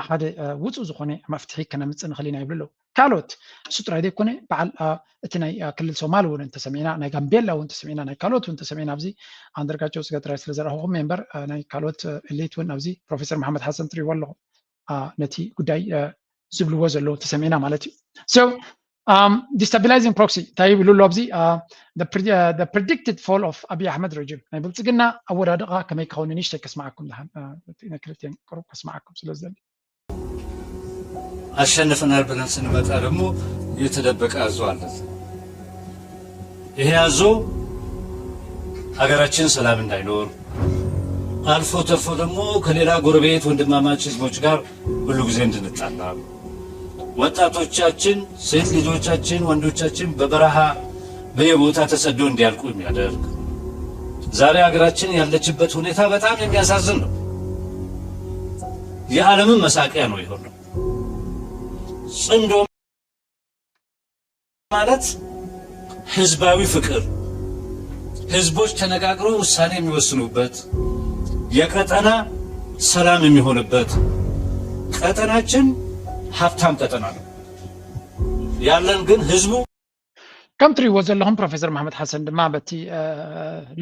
ሓደ ውፁ ዝኾነ መፍትሒ ከነምፅእ ንኽእል ኢና ይብሉ ኣለዉ። ካልኦት እሱ ጥራይ ዘይኮነ በዓል እቲ ናይ ክልል ሶማል እውን እንተሰሚዕና፣ ናይ ጋምቤላ እውን እንተሰሚዕና፣ ናይ ካልኦት እውን እንተሰሚዕና፣ ኣብዚ ኣንደርጋቸው ፅገ ጥራይ ስለ ዘረኣኹኹም እምበር ናይ ካልኦት ኤሊት እውን ኣብዚ ፕሮፌሰር መሓመድ ሓሰን ትሪእዎ ኣለኹም ነቲ ጉዳይ ዝብልዎ ዘለዉ እንተሰሚዕና ማለት እዩ። So destabilizing proxy እንታይ ይብሉ ኣሎ ኣብዚ? The predicted fall of ኣቢይ ኣሕመድ regime፣ ናይ ብልፅግና ኣወዳድቓ ከመይ ክኸውን ንእሽተይ ከስማዓኩም፣ ክልቲኤን ቅሩብ ከስማዓኩም ስለ ዝደሊ። አሸንፈናል ብለን ስንመጣ ደግሞ የተደበቀ አዞ አለ። ይሄ አዞ ሀገራችን ሰላም እንዳይኖር፣ አልፎ ተርፎ ደግሞ ከሌላ ጎረቤት ወንድማማች ህዝቦች ጋር ሁሉ ጊዜ እንድንጣላ፣ ወጣቶቻችን፣ ሴት ልጆቻችን፣ ወንዶቻችን በበረሃ በየቦታ ተሰዶ እንዲያልቁ የሚያደርግ፣ ዛሬ ሀገራችን ያለችበት ሁኔታ በጣም የሚያሳዝን ነው። የዓለምን መሳቂያ ነው የሆነው። ጽምዶ ማለት ህዝባዊ ፍቅር፣ ህዝቦች ተነጋግረው ውሳኔ የሚወስኑበት፣ የቀጠና ሰላም የሚሆንበት፣ ቀጠናችን ሀብታም ቀጠና ነው ያለን፣ ግን ህዝቡ ከም ትሪእዎ ዘለኹም ፕሮፌሰር መሓመድ ሓሰን ድማ በቲ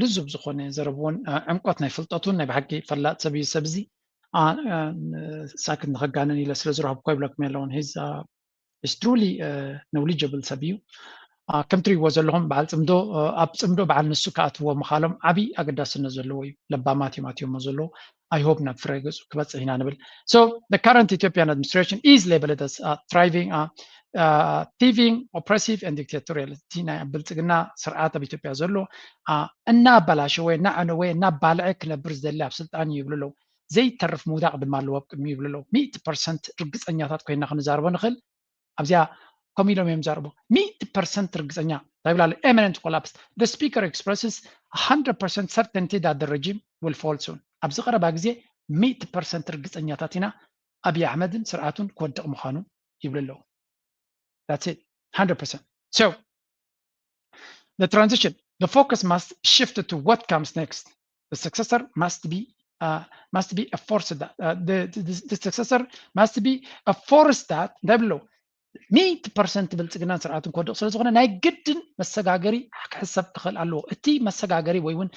ልዙብ ዝኾነ ዘረብኡን ዕምቆት ናይ ፍልጠቱን፣ ናይ ብሓቂ ፈላጥ ሰብ እዩ። ሰብ እዚ ሳክት ንኸጋንን ኢለ ስለ ዝረኸብኩ ይብለኩም ኣለውን። He's truly knowledgeable ሰብ እዩ። ከም ትሪእዎ ዘለኹም በዓል ፅምዶ ኣብ ፅምዶ በዓል ንሱ ክኣትዎ ምኻሎም ዓብዪ ኣገዳስነት ዘለዎ እዩ። ለባማት እዮም ኣትዮሞ ዘለዉ። I hope ናብ ፍረ ገፁ ክበፅሕ ኢና ንብል። So the current Ethiopian administration is labeled as thriving, thieving, oppressive and dictatorial። እቲ ናይ ብልፅግና ስርዓት ኣብ ኢትዮጵያ ዘሎ እናኣበላሸወ፣ እናዓነወ፣ እናባልዐ ክነብር ዝደሊ ኣብ ስልጣን እዩ ይብሉ ኣለዉ። ዘይተርፍ ምውዳቕ ድማ ኣለዎ ኣብ ቅድሚኡ ይብሉ ኣለዉ። ሚእቲ ፐርሰንት ርግፀኛታት ኮይና ክንዛረቦ ንኽእል። ኣብዚኣ ከምኡ ኢሎም እዮም ዝዛረቡ። ሚእቲ ፐርሰንት ርግፀኛ እንታይ ይብላ ኣሎ? Imminent collapse. The speaker expresses one hundred percent certainty that the regime will fall soon. ኣብዚ ቀረባ ግዜ ሚእቲ ፐርሰንት ርግፀኛታት ኢና ኣብይ ኣሕመድን ስርዓቱን ክወድቕ ምዃኑ ይብሉ ኣለዉ። That's it. Hundred percent. So the transition, the focus must shift to what comes next. The successor must be uh, must be a force that uh, the, the, the successor must be a force that እንታይ ብሎ ሚእቲ ፐርሰንት ብልፅግናን ስርዓቱን ክወድቕ ስለ ዝኾነ ናይ ግድን መሰጋገሪ ክሕሰብ ክኽእል ኣለዎ። እቲ መሰጋገሪ ወይ እውን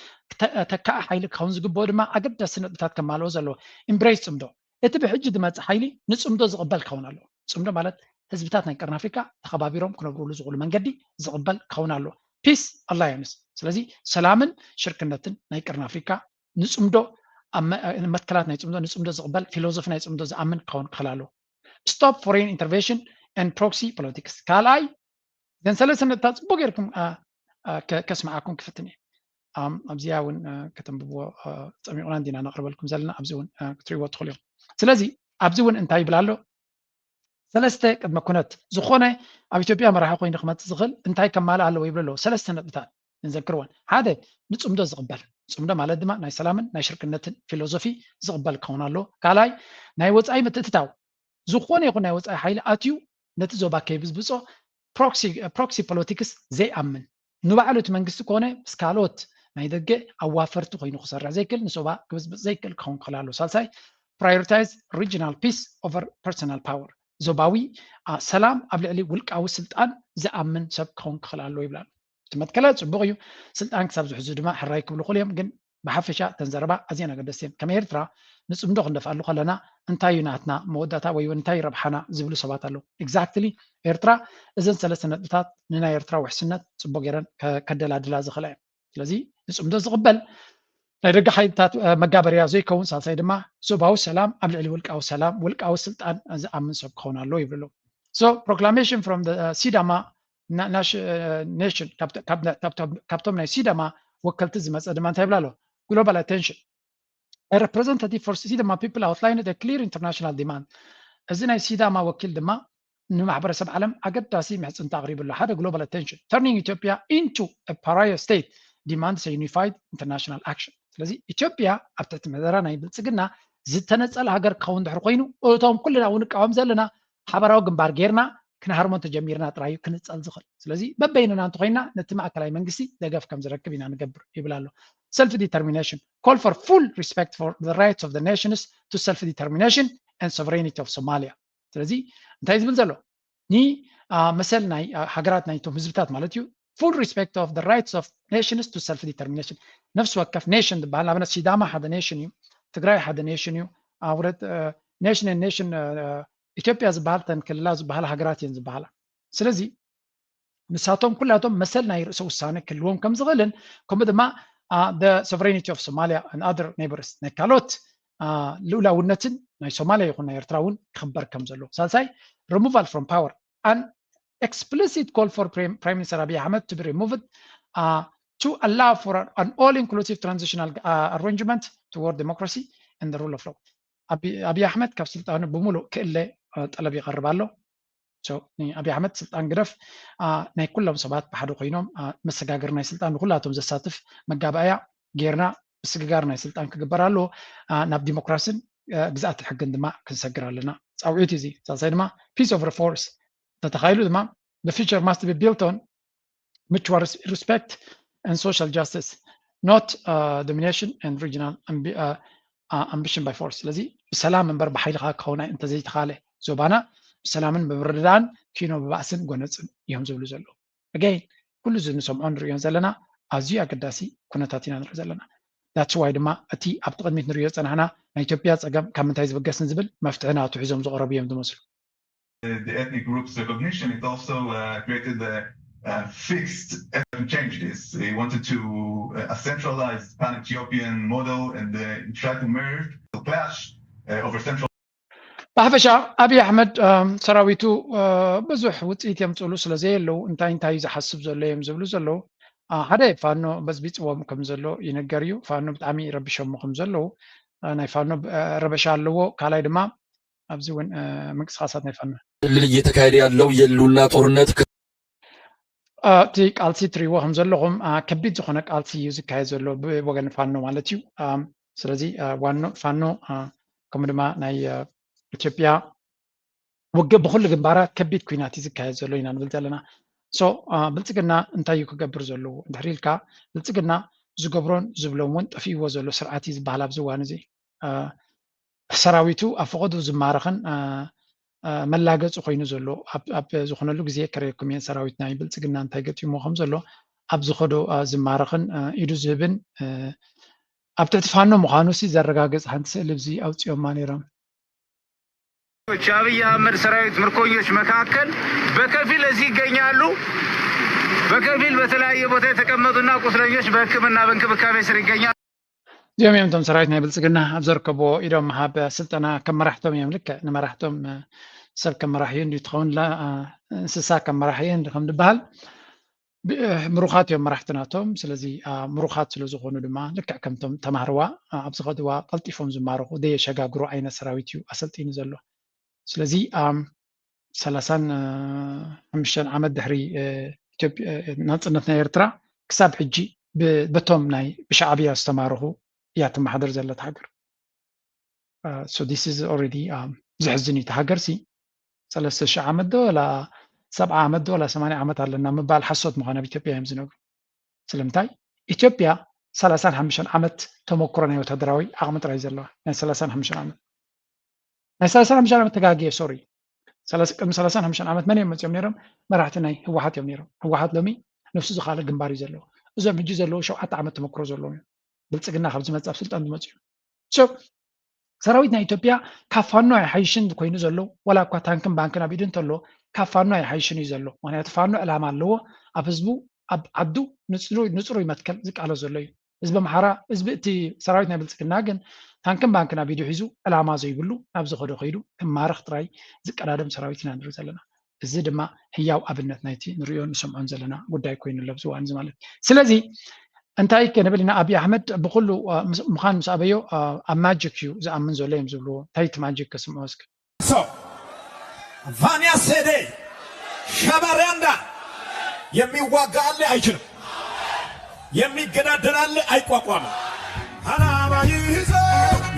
ተካእ ሓይሊ ክኸውን ዝግብኦ ድማ ኣገዳሲ ነጥብታት ከማልኦ ዘለዎ። ኢምብሬስ ፅምዶ፣ እቲ ብሕጂ ዝመፅእ ሓይሊ ንፅምዶ ዝቕበል ክኸውን ኣለዎ። ፅምዶ ማለት ህዝብታት ናይ ቀርኒ ኣፍሪካ ተኸባቢሮም ክነብሩሉ ዝኽእሉ መንገዲ ዝቕበል ክኸውን ኣለዎ። ፒስ ኣላያንስ፣ ስለዚ ሰላምን ሽርክነትን ናይ ቀርኒ ኣፍሪካ ንፅምዶ፣ መትከላት ናይ ፅምዶ፣ ንፅምዶ ዝቕበል ፊሎዞፊ ናይ ፅምዶ ዝኣምን ክኸውን ክኽእል ኣለዎ። Stop foreign intervention and proxy politics። ካልኣይ ዘን ሰለስተ ነጥብታት ፅቡቅ ጌርኩም ከስምዓኩም ክፍትን እየ። ኣብዚኣ እውን ከተንብብዎ ፀሚቑና እንዲና ነቕርበልኩም ዘለና፣ ኣብዚ እውን ክትሪእዎ ትኽእሉ እዮም። ስለዚ ኣብዚ እውን እንታይ ይብል ኣሎ? ሰለስተ ቅድመ ኩነት ዝኾነ ኣብ ኢትዮጵያ መራሒ ኮይኑ ክመፅእ ዝኽእል እንታይ ከማልእ ኣለዎ ይብሉ ኣለዎ። ሰለስተ ነጥብታት ንዘክርወን። ሓደ፣ ንፅምዶ ዝቕበል፣ ፅምዶ ማለት ድማ ናይ ሰላምን ናይ ሽርክነትን ፊሎዞፊ ዝቕበል ክኸውን ኣለዎ። ካልኣይ፣ ናይ ወፃኢ ምትእትታው፣ ዝኾነ ይኹን ናይ ወፃኢ ሓይሊ ኣትዩ ነቲ ዞባ ከይብዝብፆ ፕሮክሲ ፖለቲክስ ዘይኣምን፣ ንባዕሉ እቲ መንግስቲ ኮነ ምስ ካልኦት ናይ ደገ ኣዋፈርቲ ኮይኑ ክሰርሕ ዘይክእል፣ ንዞባ ክብዝብፅ ዘይክእል ክኸውን ክኽእል ኣለዎ። ሳልሳይ፣ prioritize regional peace over personal power፣ ዞባዊ ሰላም ኣብ ልዕሊ ውልቃዊ ስልጣን ዝኣምን ሰብ ክኸውን ክኽእል ኣለዎ ይብላ። እቲ መትከላት ፅቡቕ እዩ። ስልጣን ክሳብ ዝሕዙ ድማ ሕራይ ክብሉ ይኽእሉ እዮም። ግን ብሓፈሻ እተን ዘረባ ኣዝየን ኣገደስቲ እየን። ከም ኤርትራ ንፅምዶ ክንደፍኣሉ ከለና እንታይ እዩ ናትና መወዳእታ ወይ እውን እንታይ ረብሓና ዝብሉ ሰባት ኣለዉ። Exactly፣ ኤርትራ እዘን ሰለስተ ነጥብታት ንናይ ኤርትራ ውሕስነት ፅቡቕ ገይረን ከደላድላ ዝኽእላ እየን። ስለዚ ንፅምዶ ዝቕበል ናይ ደገ ሓይልታት መጋበርያ ዘይከውን፣ ሳልሳይ ድማ ዞባዊ ሰላም ኣብ ልዕሊ ውልቃዊ ሰላም፣ ውልቃዊ ስልጣን ዝኣምን ሰብ ክኸውን ኣለዎ ይብሉ። So proclamation from the ሲዳማ nation፣ ካብቶም ናይ ሲዳማ ወከልቲ ዝመፀ ድማ እንታይ ይብላ ኣሎ? Global attention. A representative for Sidama people outlined a clear international demand. እዚ ናይ ሲዳማ ወኪል ድማ ንማሕበረሰብ ዓለም ኣገዳሲ ምሕፅንታ ኣቕሪቡ ኣሎ። ሓደ global attention turning Ethiopia into a pariah state demands a unified international action። ስለዚ ኢትዮጵያ ኣብ ትሕቲ ምሕደራ ናይ ብልፅግና ዝተነፀለ ሃገር ክኸውን ድሕሪ ኮይኑ እቶም ኩልና እውን ንቃወም ዘለና ሓበራዊ ግንባር ጌርና ክንሃርሞ እንተጀሚርና ጥራይ እዩ ክንፀል ዝኽእል። ስለዚ በበይንና እንተኮይና ነቲ ማእከላይ መንግስቲ ደገፍ ከም ዝረክብ ኢና ንገብር ይብል ኣሎ። Self determination call for full respect for the rights of the nations to self determination and sovereignty of Somalia። ስለዚ እንታይ ዝብል ዘሎ ኒ መሰል ናይ ሃገራት ናይቶም ህዝብታት ማለት እዩ። Full respect of the rights of nations to self determination። ነፍሲ ወከፍ nation ዝበሃል ንኣብነት ሲዳማ ሓደ nation እዩ፣ ትግራይ ሓደ nation እዩ። ውረት nation nation ኢትዮጵያ ዝበሃል ተን ክልላ ዝበሃል ሃገራት እየን ዝበሃላ። ስለዚ ንሳቶም ኩላቶም መሰል ናይ ርእሰ ውሳነ ክህልዎም ከም ዝኽእልን ከምኡ ድማ sovereignty of Somalia and other neighbors ናይ ካልኦት ልኡላውነትን ናይ ሶማሊያ ይኹን ናይ ኤርትራ እውን ክኽበር ከም ዘለዎ። ሳልሳይ removal from power an explicit call for Prime Minister Abiy Ahmed to be removed to allow for an all inclusive transitional arrangement toward democracy and the rule of law። ኣብይ ኣሕመድ ካብ ስልጣኑ ብምሉእ ክእለ ጠለብ ይቐርብ ኣሎ። ኣብይ ኣሕመድ ስልጣን ግደፍ፣ ናይ ኩሎም ሰባት ብሓደ ኮይኖም መሰጋገሪ ናይ ስልጣን ንኩላቶም ዘሳትፍ መጋባእያ ጌርና ምስግጋር ናይ ስልጣን ክግበር ኣለዎ። ናብ ዲሞክራሲን ግዝኣተ ሕግን ድማ ክንሰግር ኣለና። ፃውዒት እዚ ሳልሳይ ድማ peace over force ተተኻይሉ ድማ the future must be built on mutual respect and social justice, not domination and regional ambition by force። ስለዚ ብሰላም እምበር ብሓይልኻ ክኸውን እንተዘይተኻለ ዞባና ብሰላምን ብምርድዳእን ኪኖ ብባእስን ጎነፅን እዮም ዝብሉ ዘለዉ። Again ኩሉ እዚ ንሰምዖ ንሪኦን ዘለና ኣዝዩ ኣገዳሲ ኩነታት ኢና ንርኢ ዘለና። That's why ድማ እቲ ኣብቲ ቅድሚት ንሪኦ ዝፀናሕና ናይ ኢትዮጵያ ፀገም ካብ ምንታይ ዝብገስ ንዝብል መፍትሒ ናቱ ሒዞም ዝቐረቡ እዮም ዝመስሉ። the ethnic groups recognition, it also uh, created a, a fixed effort to change this. He wanted to uh, a centralized pan-Ethiopian model and uh, try to merge the clash uh, over central. ብሓፈሻ ኣብይ ኣሕመድ ሰራዊቱ ብዙሕ ውፅኢት የምፅእሉ ስለ ዘየለዉ እንታይ እንታይ ዝሓስብ ዘሎ እዮም ዝብሉ ዘለዉ። ሓደ ፋኖ በዝቢፅዎም ከም ዘሎ ይንገር እዩ። ፋኖ ብጣዕሚ ረቢሾሞ ከም ዘለዉ ናይ ፋኖ ረበሻ ኣለዎ። ካልኣይ ድማ ኣብዚ እውን ምንቅስቃሳት ናይ ፋኖ ክልል እየተካሄደ ያለው የህልውና ጦርነት እቲ ቃልሲ ትሪእዎ ከም ዘለኹም ከቢድ ዝኾነ ቃልሲ እዩ ዝካየድ ዘሎ ብወገን ፋኖ ማለት እዩ። ስለዚ ፋኖ ከምኡ ድማ ናይ ኢትዮጵያ ውግእ ብኩሉ ግንባራት ከቢድ ኩናት እዩ ዝካየድ ዘሎ ኢና ንብል ዘለና። ብልፅግና እንታይ እዩ ክገብር ዘለዎ እንድሕር ኢልካ ብልፅግና ዝገብሮን ዝብሎም እውን ጠፊእዎ ዘሎ ስርዓት እዩ ዝበሃል ኣብዚ እዋን እዚ። ሰራዊቱ ኣብ ፈቐዱ ዝማረኽን መላገፂ ኮይኑ ዘሎ ኣብ ዝኾነሉ ግዜ ከርእየኩም እየ ሰራዊት ናይ ብልፅግና እንታይ ገጢሞ ከም ዘሎ ኣብ ዝኸዶ ዝማረኽን ኢዱ ዝህብን ኣብ ትሕቲ ፋኖ ምዃኑ ሲ ዘረጋግፅ ሓንቲ ስእሊ ብዚ ኣውፅኦማ ነይሮም። የአብይ አህመድ ሰራዊት ምርኮኞች መካከል በከፊል እዚህ ይገኛሉ። በከፊል በተለያየ ቦታ የተቀመጡና ቁስለኞች በሕክምና በእንክብካቤ ስር ይገኛሉ። እዚኦም እዮም እቶም ሰራዊት ናይ ብልፅግና ኣብ ዘርከብዎ ኢዶም ምሃብ ስልጠና ከም መራሕቶም እዮም። ልክዕ ንመራሕቶም ሰብ ከም መራሒ እዩ እንድዩ ትኸውን እንስሳ ከም መራሒ እዩ እንዲ ከም ዝበሃል ምሩኻት እዮም መራሕቲ ናቶም። ስለዚ ምሩኻት ስለ ዝኾኑ ድማ ልክዕ ከምቶም ተማሃርዋ ኣብ ዝኸድዋ ቀልጢፎም ዝማረኹ ዘየሸጋግሩ ዓይነት ሰራዊት እዩ ኣሰልጢኑ ዘሎ። ስለዚ ሰላሳን ሓሙሽተን ዓመት ድሕሪ ናፅነት ናይ ኤርትራ ክሳብ ሕጂ በቶም ናይ ብሻዕብያ ዝተማረኹ እያ ትመሓደር ዘለት ሃገር። So this is already ዘሕዝን እዩ። እቲ ሃገር ሲ ሰለስተ ሽሕ ዓመት ዶ ወላ ሰብዓ ዓመት ዶ ወላ ሰማንያ ዓመት ኣለና ምባል ሓሶት ምዃን ኣብ ኢትዮጵያ እዮም ዝነግሩ። ስለምንታይ ኢትዮጵያ ሰላሳን ሓሙሽተን ዓመት ተመክሮ ናይ ወታደራዊ ዓቕሚ ጥራይ ዘለዋ ናይ ሰላሳን ሓሙሽተን ዓመት ናይ ሰላሳን ሓሙሽተን ዓመት ተጋግየ sorry ቅድሚ ሰላሳን ሓሙሽተን ዓመት መን እዮም መፅኦም ነይሮም? መራሕቲ ናይ ህወሓት እዮም ነይሮም። ህወሓት ሎሚ ነፍሱ ዝኻለ ግንባር እዩ ዘለዎ። እዞም ሕጂ ዘለዉ ሸውዓተ ዓመት ተመክሮ ዘለዎም እዮም። ብልፅግና ካብ ዝመፅእ ኣብ ስልጣን ዝመፁ እዮም። ሰራዊት ናይ ኢትዮጵያ ካብ ፋኖ ኣይሓይሽን ኮይኑ ዘሎ ዋላ እኳ ታንክን ባንክን ኣብ ኢዱ እንተሎ ካብ ፋኖ ኣይሓይሽን እዩ ዘሎ። ምክንያቱ ፋኖ ዕላማ ኣለዎ። ኣብ ህዝቡ ኣብ ዓዱ ንፅሩይ መትከል ዝቃለስ ዘሎ እዩ። ህዝቢ ኣምሓራ ህዝቢ እቲ ሰራዊት ናይ ብልፅግና ግን ታንክን ባንክን ኣብ ኢዱ ሒዙ ዕላማ ዘይብሉ ናብ ዝኸዶ ከይዱ ክማረኽ ጥራይ ዝቀዳደም ሰራዊት ኢና ንርኢ ዘለና። እዚ ድማ ህያው ኣብነት ናይቲ ንሪኦ ንሰምዖን ዘለና ጉዳይ ኮይኑ ኣሎ ኣብዚ እዋን እዚ ማለት እዩ። ስለዚ እንታይ ክንብል ኢና ኣብይ ኣሕመድ ብኩሉ ምዃን ምስ ኣበዮ ኣብ magic እዩ ዝኣምን ዘሎ እዮም ዝብልዎ። እንታይ እቲ magic ከስምዖ እስኪ። ቫንያ ሴዴ ሻባሪያንዳ የሚዋጋ አለ አይችልም፣ የሚገዳደር አለ አይቋቋምም። አላማ ይዞ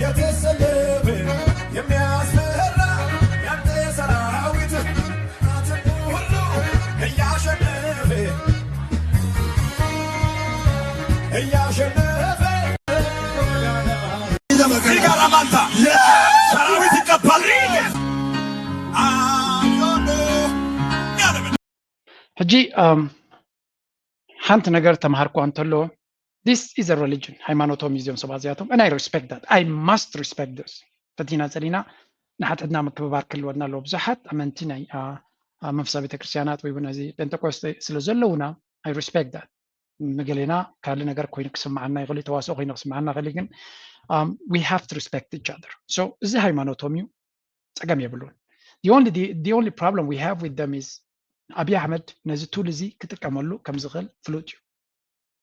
የተሰለፈ የሚያስፈራ ያንተ ሰራዊት ሁሉ እያሸነፈ እያሸነፈ ሲጋራ ማንታ ሰራዊት ይቀባል። ሕጂ ሓንቲ ነገር ተምሃርኳ እንተሎ this is a religion፣ ሃይማኖቶም እዩ እዚኦም ሰባት እዚኣቶም፣ and I respect that, I must respect this። ፈቲና ጸሊና ንሓትሕትና ምክብባር ክህልወና ኣለዎ። ብዙሓት ኣመንቲ ናይ መንፈሳዊ ቤተክርስትያናት ወይ እውን እዚ ጴንጠቆስጤ ስለ ዘለውና I respect that። ንገሌና ካልእ ነገር ኮይኑ ክስምዓና ይኽእል፣ ተዋስኦ ኮይኑ ክስምዓና ይኽእል፣ ግን we have to respect each other። So እዚ ሃይማኖቶም እዩ፣ ጸገም የብሉን። The only problem we have with them is ኣብይ ኣሕመድ ነዚ ቱል እዚ ክጥቀመሉ ከም ዝኽእል ፍሉጥ እዩ።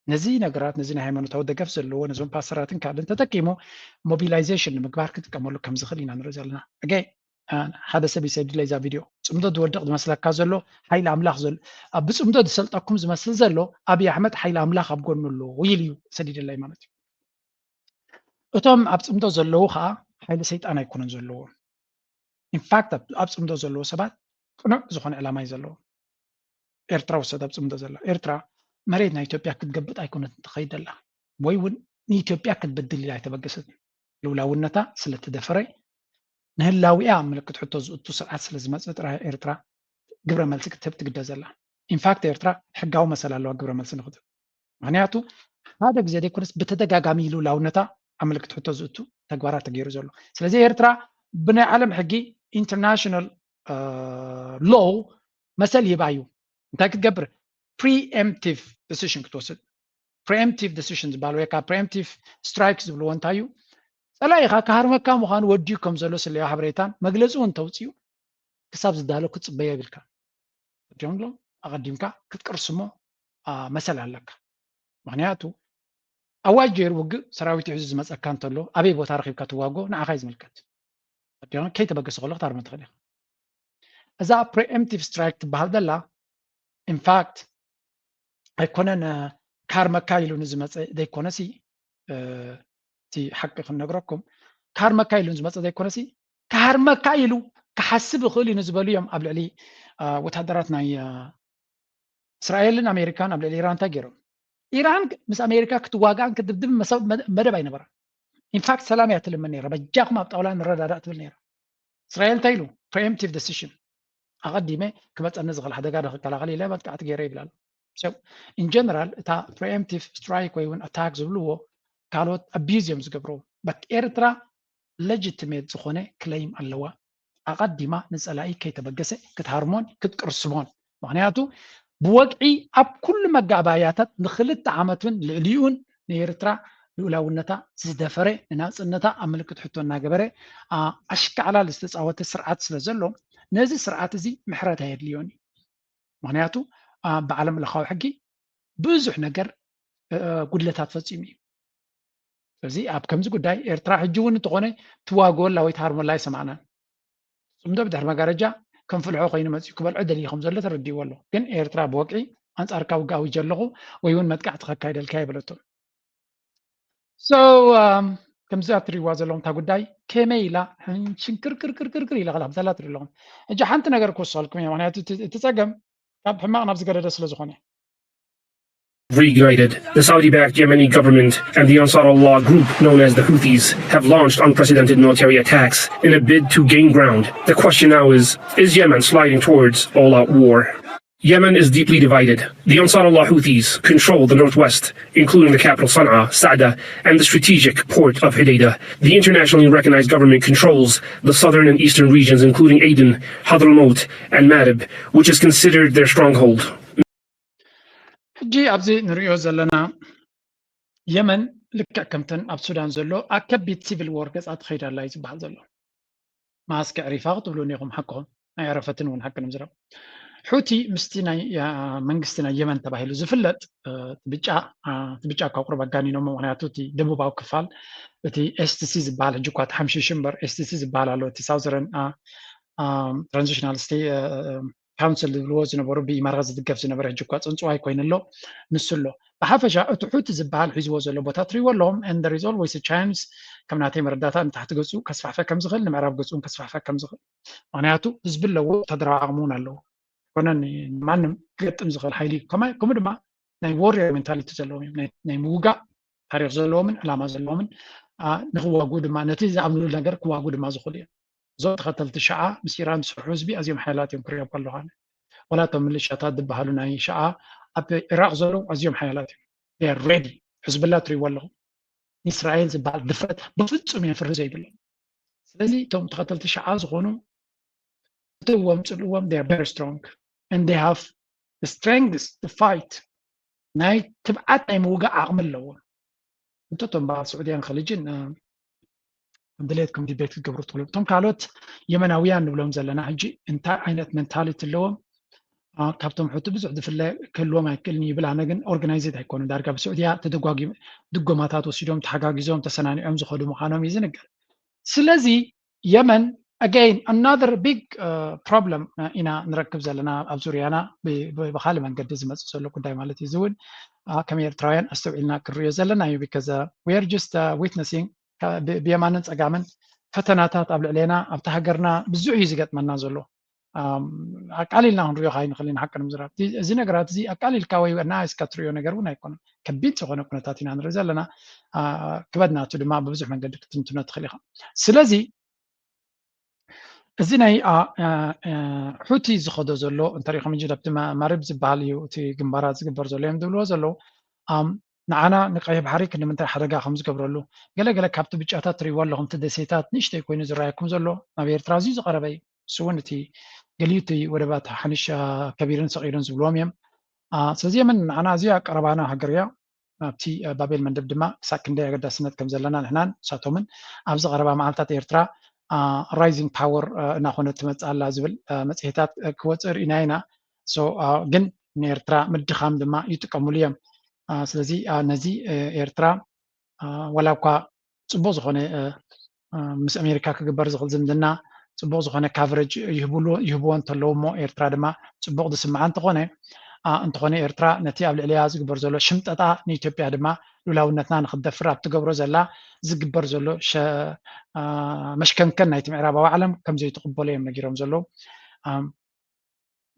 ነዚ ነገራት ነዚ ናይ ሃይማኖታዊ ደገፍ ዘለዎ ነዞም ፓስተራትን ካልእን ተጠቂሙ ሞቢላይዜሽን ንምግባር ክጥቀመሉ ከም ዝኽእል ኢና ንርኢ ዘለና። ኣገ ሓደ ሰብ ይሰድለ እዛ ቪድዮ ጽምዶ ዝወድቕ ዝመስለካ ዘሎ ሓይሊ ኣምላኽ ዘሎ ኣብ ብጽምዶ ዝሰልጠኩም ዝመስል ዘሎ ኣብይ ኣሕመድ ሓይሊ ኣምላኽ ኣብ ጎኑ ኣሎ ኢሉ እዩ ሰዲደላይ ማለት እዩ። እቶም ኣብ ጽምዶ ዘለዉ ከዓ ሓይሊ ሰይጣን ኣይኮነን ዘለዎም። ኢንፋክት ኣብ ጽምዶ ዘለዉ ሰባት ቅኑዕ ዝኾነ ዕላማ እዩ ዘለዎም። ኤርትራ ውሰድ ኣብ ጽምዶ ዘላ ኤርትራ መሬት ናይ ኢትዮጵያ ክትገብጥ ኣይኮነትን ትኸይድ ዘላ ወይ እውን ንኢትዮጵያ ክትበድል ኢላ ኣይተበገሰትን። ልውላውነታ ስለተደፈረ ንህላዊኣ ምልክት ሕቶ ዝእቱ ስርዓት ስለ ዝመጽእ ጥራይ ኤርትራ ግብረ መልሲ ክትህብ ትግደ ዘላ። ኢንፋክት ኤርትራ ሕጋዊ መሰል ኣለዋ ግብረ መልሲ ንክትህብ። ምክንያቱ ሓደ ግዜ ዘይኮነስ ብተደጋጋሚ ልውላውነታ ኣብ ምልክት ሕቶ ዝእቱ ተግባራት ተገይሩ ዘሎ። ስለዚ ኤርትራ ብናይ ዓለም ሕጊ ኢንተርናሽናል ሎው መሰል ይህባ እዩ። እንታይ ክትገብር? ፕሪኤምፕቲቭ ዲሲሽን ክትወስድ። ፕሪኤምፕቲቭ ዲሲሽን ዝበሃል ወይ ከዓ ፕሪኤምፕቲቭ ስትራይክ ዝብልዎ እንታይ እዩ? ፀላኢኻ ክሃርመካ ምዃኑ ወዲኡ ከም ዘሎ ስለዮ ሓበሬታን መግለፂ እውን እንተውፅኡ ክሳብ ዝዳሎ ክትፅበዮ የብልካ። እዲኦም ብሎም ኣቐዲምካ ክትቅርስሞ መሰል ኣለካ። ምክንያቱ ኣዋጅ ገይሩ ውግእ ሰራዊት ሒዙ ዝመፀካ እንተሎ ኣበይ ቦታ ረኪብካ ትዋጎ ንዓኻ እዩ ዝምልከት። እዲኦም ከይተበገሰ ከሎ ክትሃርሞ ትኽእል ኢኻ። እዛ ፕሪኤምፕቲቭ ስትራይክ ትበሃል ዘላ ኢንፋክት ኣይኮነን ክሃርመካ ኢሉ ንዝመፀ ዘይኮነሲ እቲ ሓቂ ክንነግረኩም ክሃርመካ ኢሉ ንዝመፀ ዘይኮነሲ ክሃርመካ ኢሉ ክሓስብ ይኽእል እዩ ንዝበሉ እዮም ኣብ ልዕሊ ወታደራት ናይ እስራኤልን ኣሜሪካን ኣብ ልዕሊ ኢራን እንታይ ገይሮም? ኢራን ምስ ኣሜሪካ ክትዋጋእን ክትድብድብ መደብ ኣይነበራን። ኢንፋክት ሰላም እያ ትልምን ነይራ። በጃኹም ኣብ ጣውላ ንረዳዳእ ትብል ነይራ። እስራኤል እንታይ ኢሉ? ፕሪኤምፕቲቭ ዲሲሽን ኣቐዲመ ክመፀኒ ዝኽእል ሓደጋ ዶ ክከላኸል ኢለ መጥቃዕቲ ገይረ ይብል ኣሎ። ኢን ጀነራል እታ ፕሪኤምፕቲቭ ስትራይክ ወይ እውን ኣታክ ዝብልዎ ካልኦት ኣቢዝ እዮም ዝገብርዎ። በት ኤርትራ ለጅትሜት ዝኾነ ክለይም ኣለዋ። ኣቐዲማ ንፀላኢ ከይተበገሰ ክትሃርሞን ክትቅርስሞን። ምክንያቱ ብወግዒ ኣብ ኩሉ መጋባእያታት ንክልተ ዓመትን ልዕሊኡን ንኤርትራ ልኡላውነታ ዝደፈረ ንናፅነታ ኣብ ምልክት ሕቶ እናገበረ ኣሽካዕላል ዝተፃወተ ስርዓት ስለ ዘሎ ነዚ ስርዓት እዚ ምሕረት ኣየድልዮን እዩ። ምክንያቱ ብዓለም ለኻዊ ሕጊ ብዙሕ ነገር ጉድለታት ፈፂሙ እዩ። ስለዚ ኣብ ከምዚ ጉዳይ ኤርትራ ሕጂ እውን እንተኾነ ትዋግወላ ወይ ትሃርመላ ኣይሰማዕናን። ጽምዶ ብድሕሪ መጋረጃ ከም ፍልሖ ኮይኑ መጺኡ ክበልዖ ደልዩ ከም ዘሎ ተረዲእዎ ኣሎ። ግን ኤርትራ ብወግዒ ኣንጻርካ ውግእ ኣዊጀ ኣለኹ ወይ እውን መጥቃዕቲ ከካይደልካ ኣይበለቶን። So ከምዚ ኣትሪእዋ ዘለኹም እታ ጉዳይ ከመይ ኢላ ሽንክርክርክርክር ኢላ ከላ ከምዘላ ትርኢ ኣለኹም። ሕጂ ሓንቲ ነገር ክወስኸልኩም እየ፣ ምክንያቱ እቲ ጸገም ካብ ሕማቕ ናብ ዝገደደ ስለ ዝኾነ። Reunited, the Saudi backed Yemeni government and the Ansar Allah group known as the Houthis have launched unprecedented military attacks in a bid to gain ground. The question now is, is Yemen sliding towards all out war? Yemen is deeply divided. The Ansar Allah Houthis control the northwest, including the capital Sana'a, Sa'da, and the strategic port of Hodeidah. The internationally recognized government controls the southern and eastern regions, including Aden, Hadramaut, and Marib, which is considered their stronghold. ሕጂ ኣብዚ ንሪኦ ዘለና የመን ልክዕ ከምተን ኣብ ሱዳን ዘሎ ኣብ ከቢድ ሲቪል ዎር ገፃ ትኸይድ ኣላ እዩ ዝበሃል ዘሎ። ማስክ ዕሪፋ ክትብሉ እኒኹም ሓቅኹም ናይ ዕረፈትን እውን ሓቂ ንምዝረብ። ሑቲ ምስቲ ናይ መንግስቲ ናይ የመን ተባሂሉ ዝፍለጥ ብጫ እቲ ብጫ እኳ ቁርብ ኣጋኒኖሞ፣ ምክንያቱ እቲ ደቡባዊ ክፋል እቲ ኤስቲሲ ዝበሃል ሕጂ እኳ ተሓምሺሹ እምበር ኤስቲሲ ዝበሃል ኣሎ እቲ ሳውዘረን ትራንዚሽናል ስቴት ካውንስል ዝብልዎ ዝነበሩ ብኢማራት ዝድገፍ ዝነበረ ሕጂ እኳ ፅንፅዋይ ኮይኑ ኣሎ። ንሱ ኣሎ። ብሓፈሻ እቲ ሑቲ ዝበሃል ሒዝዎ ዘሎ ቦታ ትሪእዎ ኣለዎም። And there is always a chance ከም ናተይ መረዳእታ ንታሕቲ ገፁ ከስፋሕፈ ከም ዝኽእል፣ ንምዕራብ ገፁ እውን ከስፋሕፈ ከም ዝኽእል። ምክንያቱ ህዝቢ ኣለዎ፣ ወታደራዊ ዓቕሚ እውን ኣለዎ። ኮነ ማንም ክገጥም ዝኽእል ሓይሊ እዩ። ከማይ ከምኡ ድማ ናይ ዋሪየር ሜንታሊቲ ዘለዎም እዮም። ናይ ናይ ምውጋእ ታሪክ ዘለዎምን ዕላማ ዘለዎምን፣ አ፣ ንክዋግኡ ድማ ነቲ ዝኣምንሉ ነገር ክዋግኡ ድማ ዝኽእሉ እዮም። እዞም ተኸተልቲ ሽዓ ምስ ኢራን ዝሰርሑ ህዝቢ ኣዝዮም ሓያላት እዮም ክሪኦም ከለኹ ኣነ። ዋላ እቶም ሚሊሻታት ዝበሃሉ ናይ ሽዓ ኣብ ኢራቅ ዘለዉ ኣዝዮም ሓያላት እዮም። They are ready። ሕዝብላ ትሪእዎ ኣለኹም። እስራኤል ዝበሃል ድፍረት ብፍጹም እዮም ፍርሂ ዘይብሎም። ስለዚ እቶም ተኸተልቲ ሽዓ ዝኾኑ እትዎም ጽልእዎም they are very strong and they have the strength to fight። ናይ ትብዓት ናይ ምውጋእ ዓቕሚ ኣለዎም። እንተቶም በዓል ስዑድያን ኸሊጅን ከም ድሌትኩም ዲቤት ክትገብሩ ትኽእሉ። እቶም ካልኦት የመናውያን ንብሎም ዘለና ሕጂ እንታይ ዓይነት ሜንታሊቲ ኣለዎም? ካብቶም ሑቲ ብዙሕ ዝፍለ ክህልዎም ኣይክእልን ይብል። ኣነ ግን ኦርጋናይዝድ ኣይኮኑን። ዳርጋ ብስዑድያ ተደጓጊ ድጎማታት ወሲዶም ተሓጋጊዞም ተሰናኒዖም ዝኸዱ ምዃኖም እዩ ዝንገር። ስለዚ የመን again another big problem ኢና ንረክብ ዘለና ኣብ ዙርያና ብካልእ መንገዲ ዝመፅእ ዘሎ ጉዳይ ማለት እዩ። እዚ እውን ከም ኤርትራውያን ኣስተውዒልና ክንሪኦ ዘለና እዩ። Because we are just witnessing ብየማንን ፀጋምን ፈተናታት ኣብ ልዕሌና ኣብቲ ሃገርና ብዙሕ እዩ ዝገጥመና ዘሎ። ኣቃሊልና ክንሪኦ ካይንኽእል ኢና። ሓቂ ንምዝራብ እዚ ነገራት እዚ ኣቃሊልካ ወይ ናይስካ ትሪኦ ነገር እውን ኣይኮነን። ከቢድ ዝኾነ ኩነታት ኢና ንርኢ ዘለና። ክበድናቱ ድማ ብብዙሕ መንገዲ ክትንትኖ ትኽእል ኢኻ። ስለዚ እዚ ናይ ሑቲ ዝኸዶ ዘሎ እንተሪኢኹም እንጂ ኣብቲ ማሪብ ዝበሃል እዩ እቲ ግንባራት ዝግበር ዘሎ እዮም ዝብልዎ ዘለዉ። ንዓና ንቀይሕ ባሕሪ ክንምንታይ ሓደጋ ከም ዝገብረሉ ገለ ገለ ካብቲ ብጫታት ትሪእዎ ኣለኹም። እቲ ደሴታት ንእሽተይ ኮይኑ ዝረኣየኩም ዘሎ ናብ ኤርትራ ኣዝዩ ዝቐረበ እዩ። ንሱ እውን እቲ ገሊኡ እቲ ወደባት ሓንሻ ከቢርን ሰቒሉን ዝብልዎም እዮም። ስለዚ የመን ንዓና ኣዝያ ቀረባና ሃገር እያ። ኣብቲ ባቤል መንደብ ድማ ክሳብ ክንደይ ኣገዳስነት ከም ዘለና ንሕናን ንሳቶምን ኣብዚ ቀረባ መዓልታት ኤርትራ ራይዚንግ ፓወር እናኾነት ትመፅእ ኣላ ዝብል መፅሄታት ክወፅእ ርኢና ኢና። ግን ንኤርትራ ምድኻም ድማ ይጥቀምሉ እዮም። ስለዚ ነዚ ኤርትራ ዋላ እኳ ፅቡቅ ዝኾነ ምስ ኣሜሪካ ክግበር ዝኽእል ዝምድና ፅቡቅ ዝኾነ ካቨሬጅ ይህብዎ እንተለዉ እሞ ኤርትራ ድማ ፅቡቅ ዝስምዓ እንተኾነ እንተኾነ ኤርትራ ነቲ ኣብ ልዕሊያ ዝግበር ዘሎ ሽምጠጣ ንኢትዮጵያ ድማ ልኡላውነትና ንክትደፍር ኣብ ትገብሮ ዘላ ዝግበር ዘሎ መሽከንከን ናይቲ ምዕራባዊ ዓለም ከም ዘይትቕበሎ እዮም ነጊሮም ዘለዉ።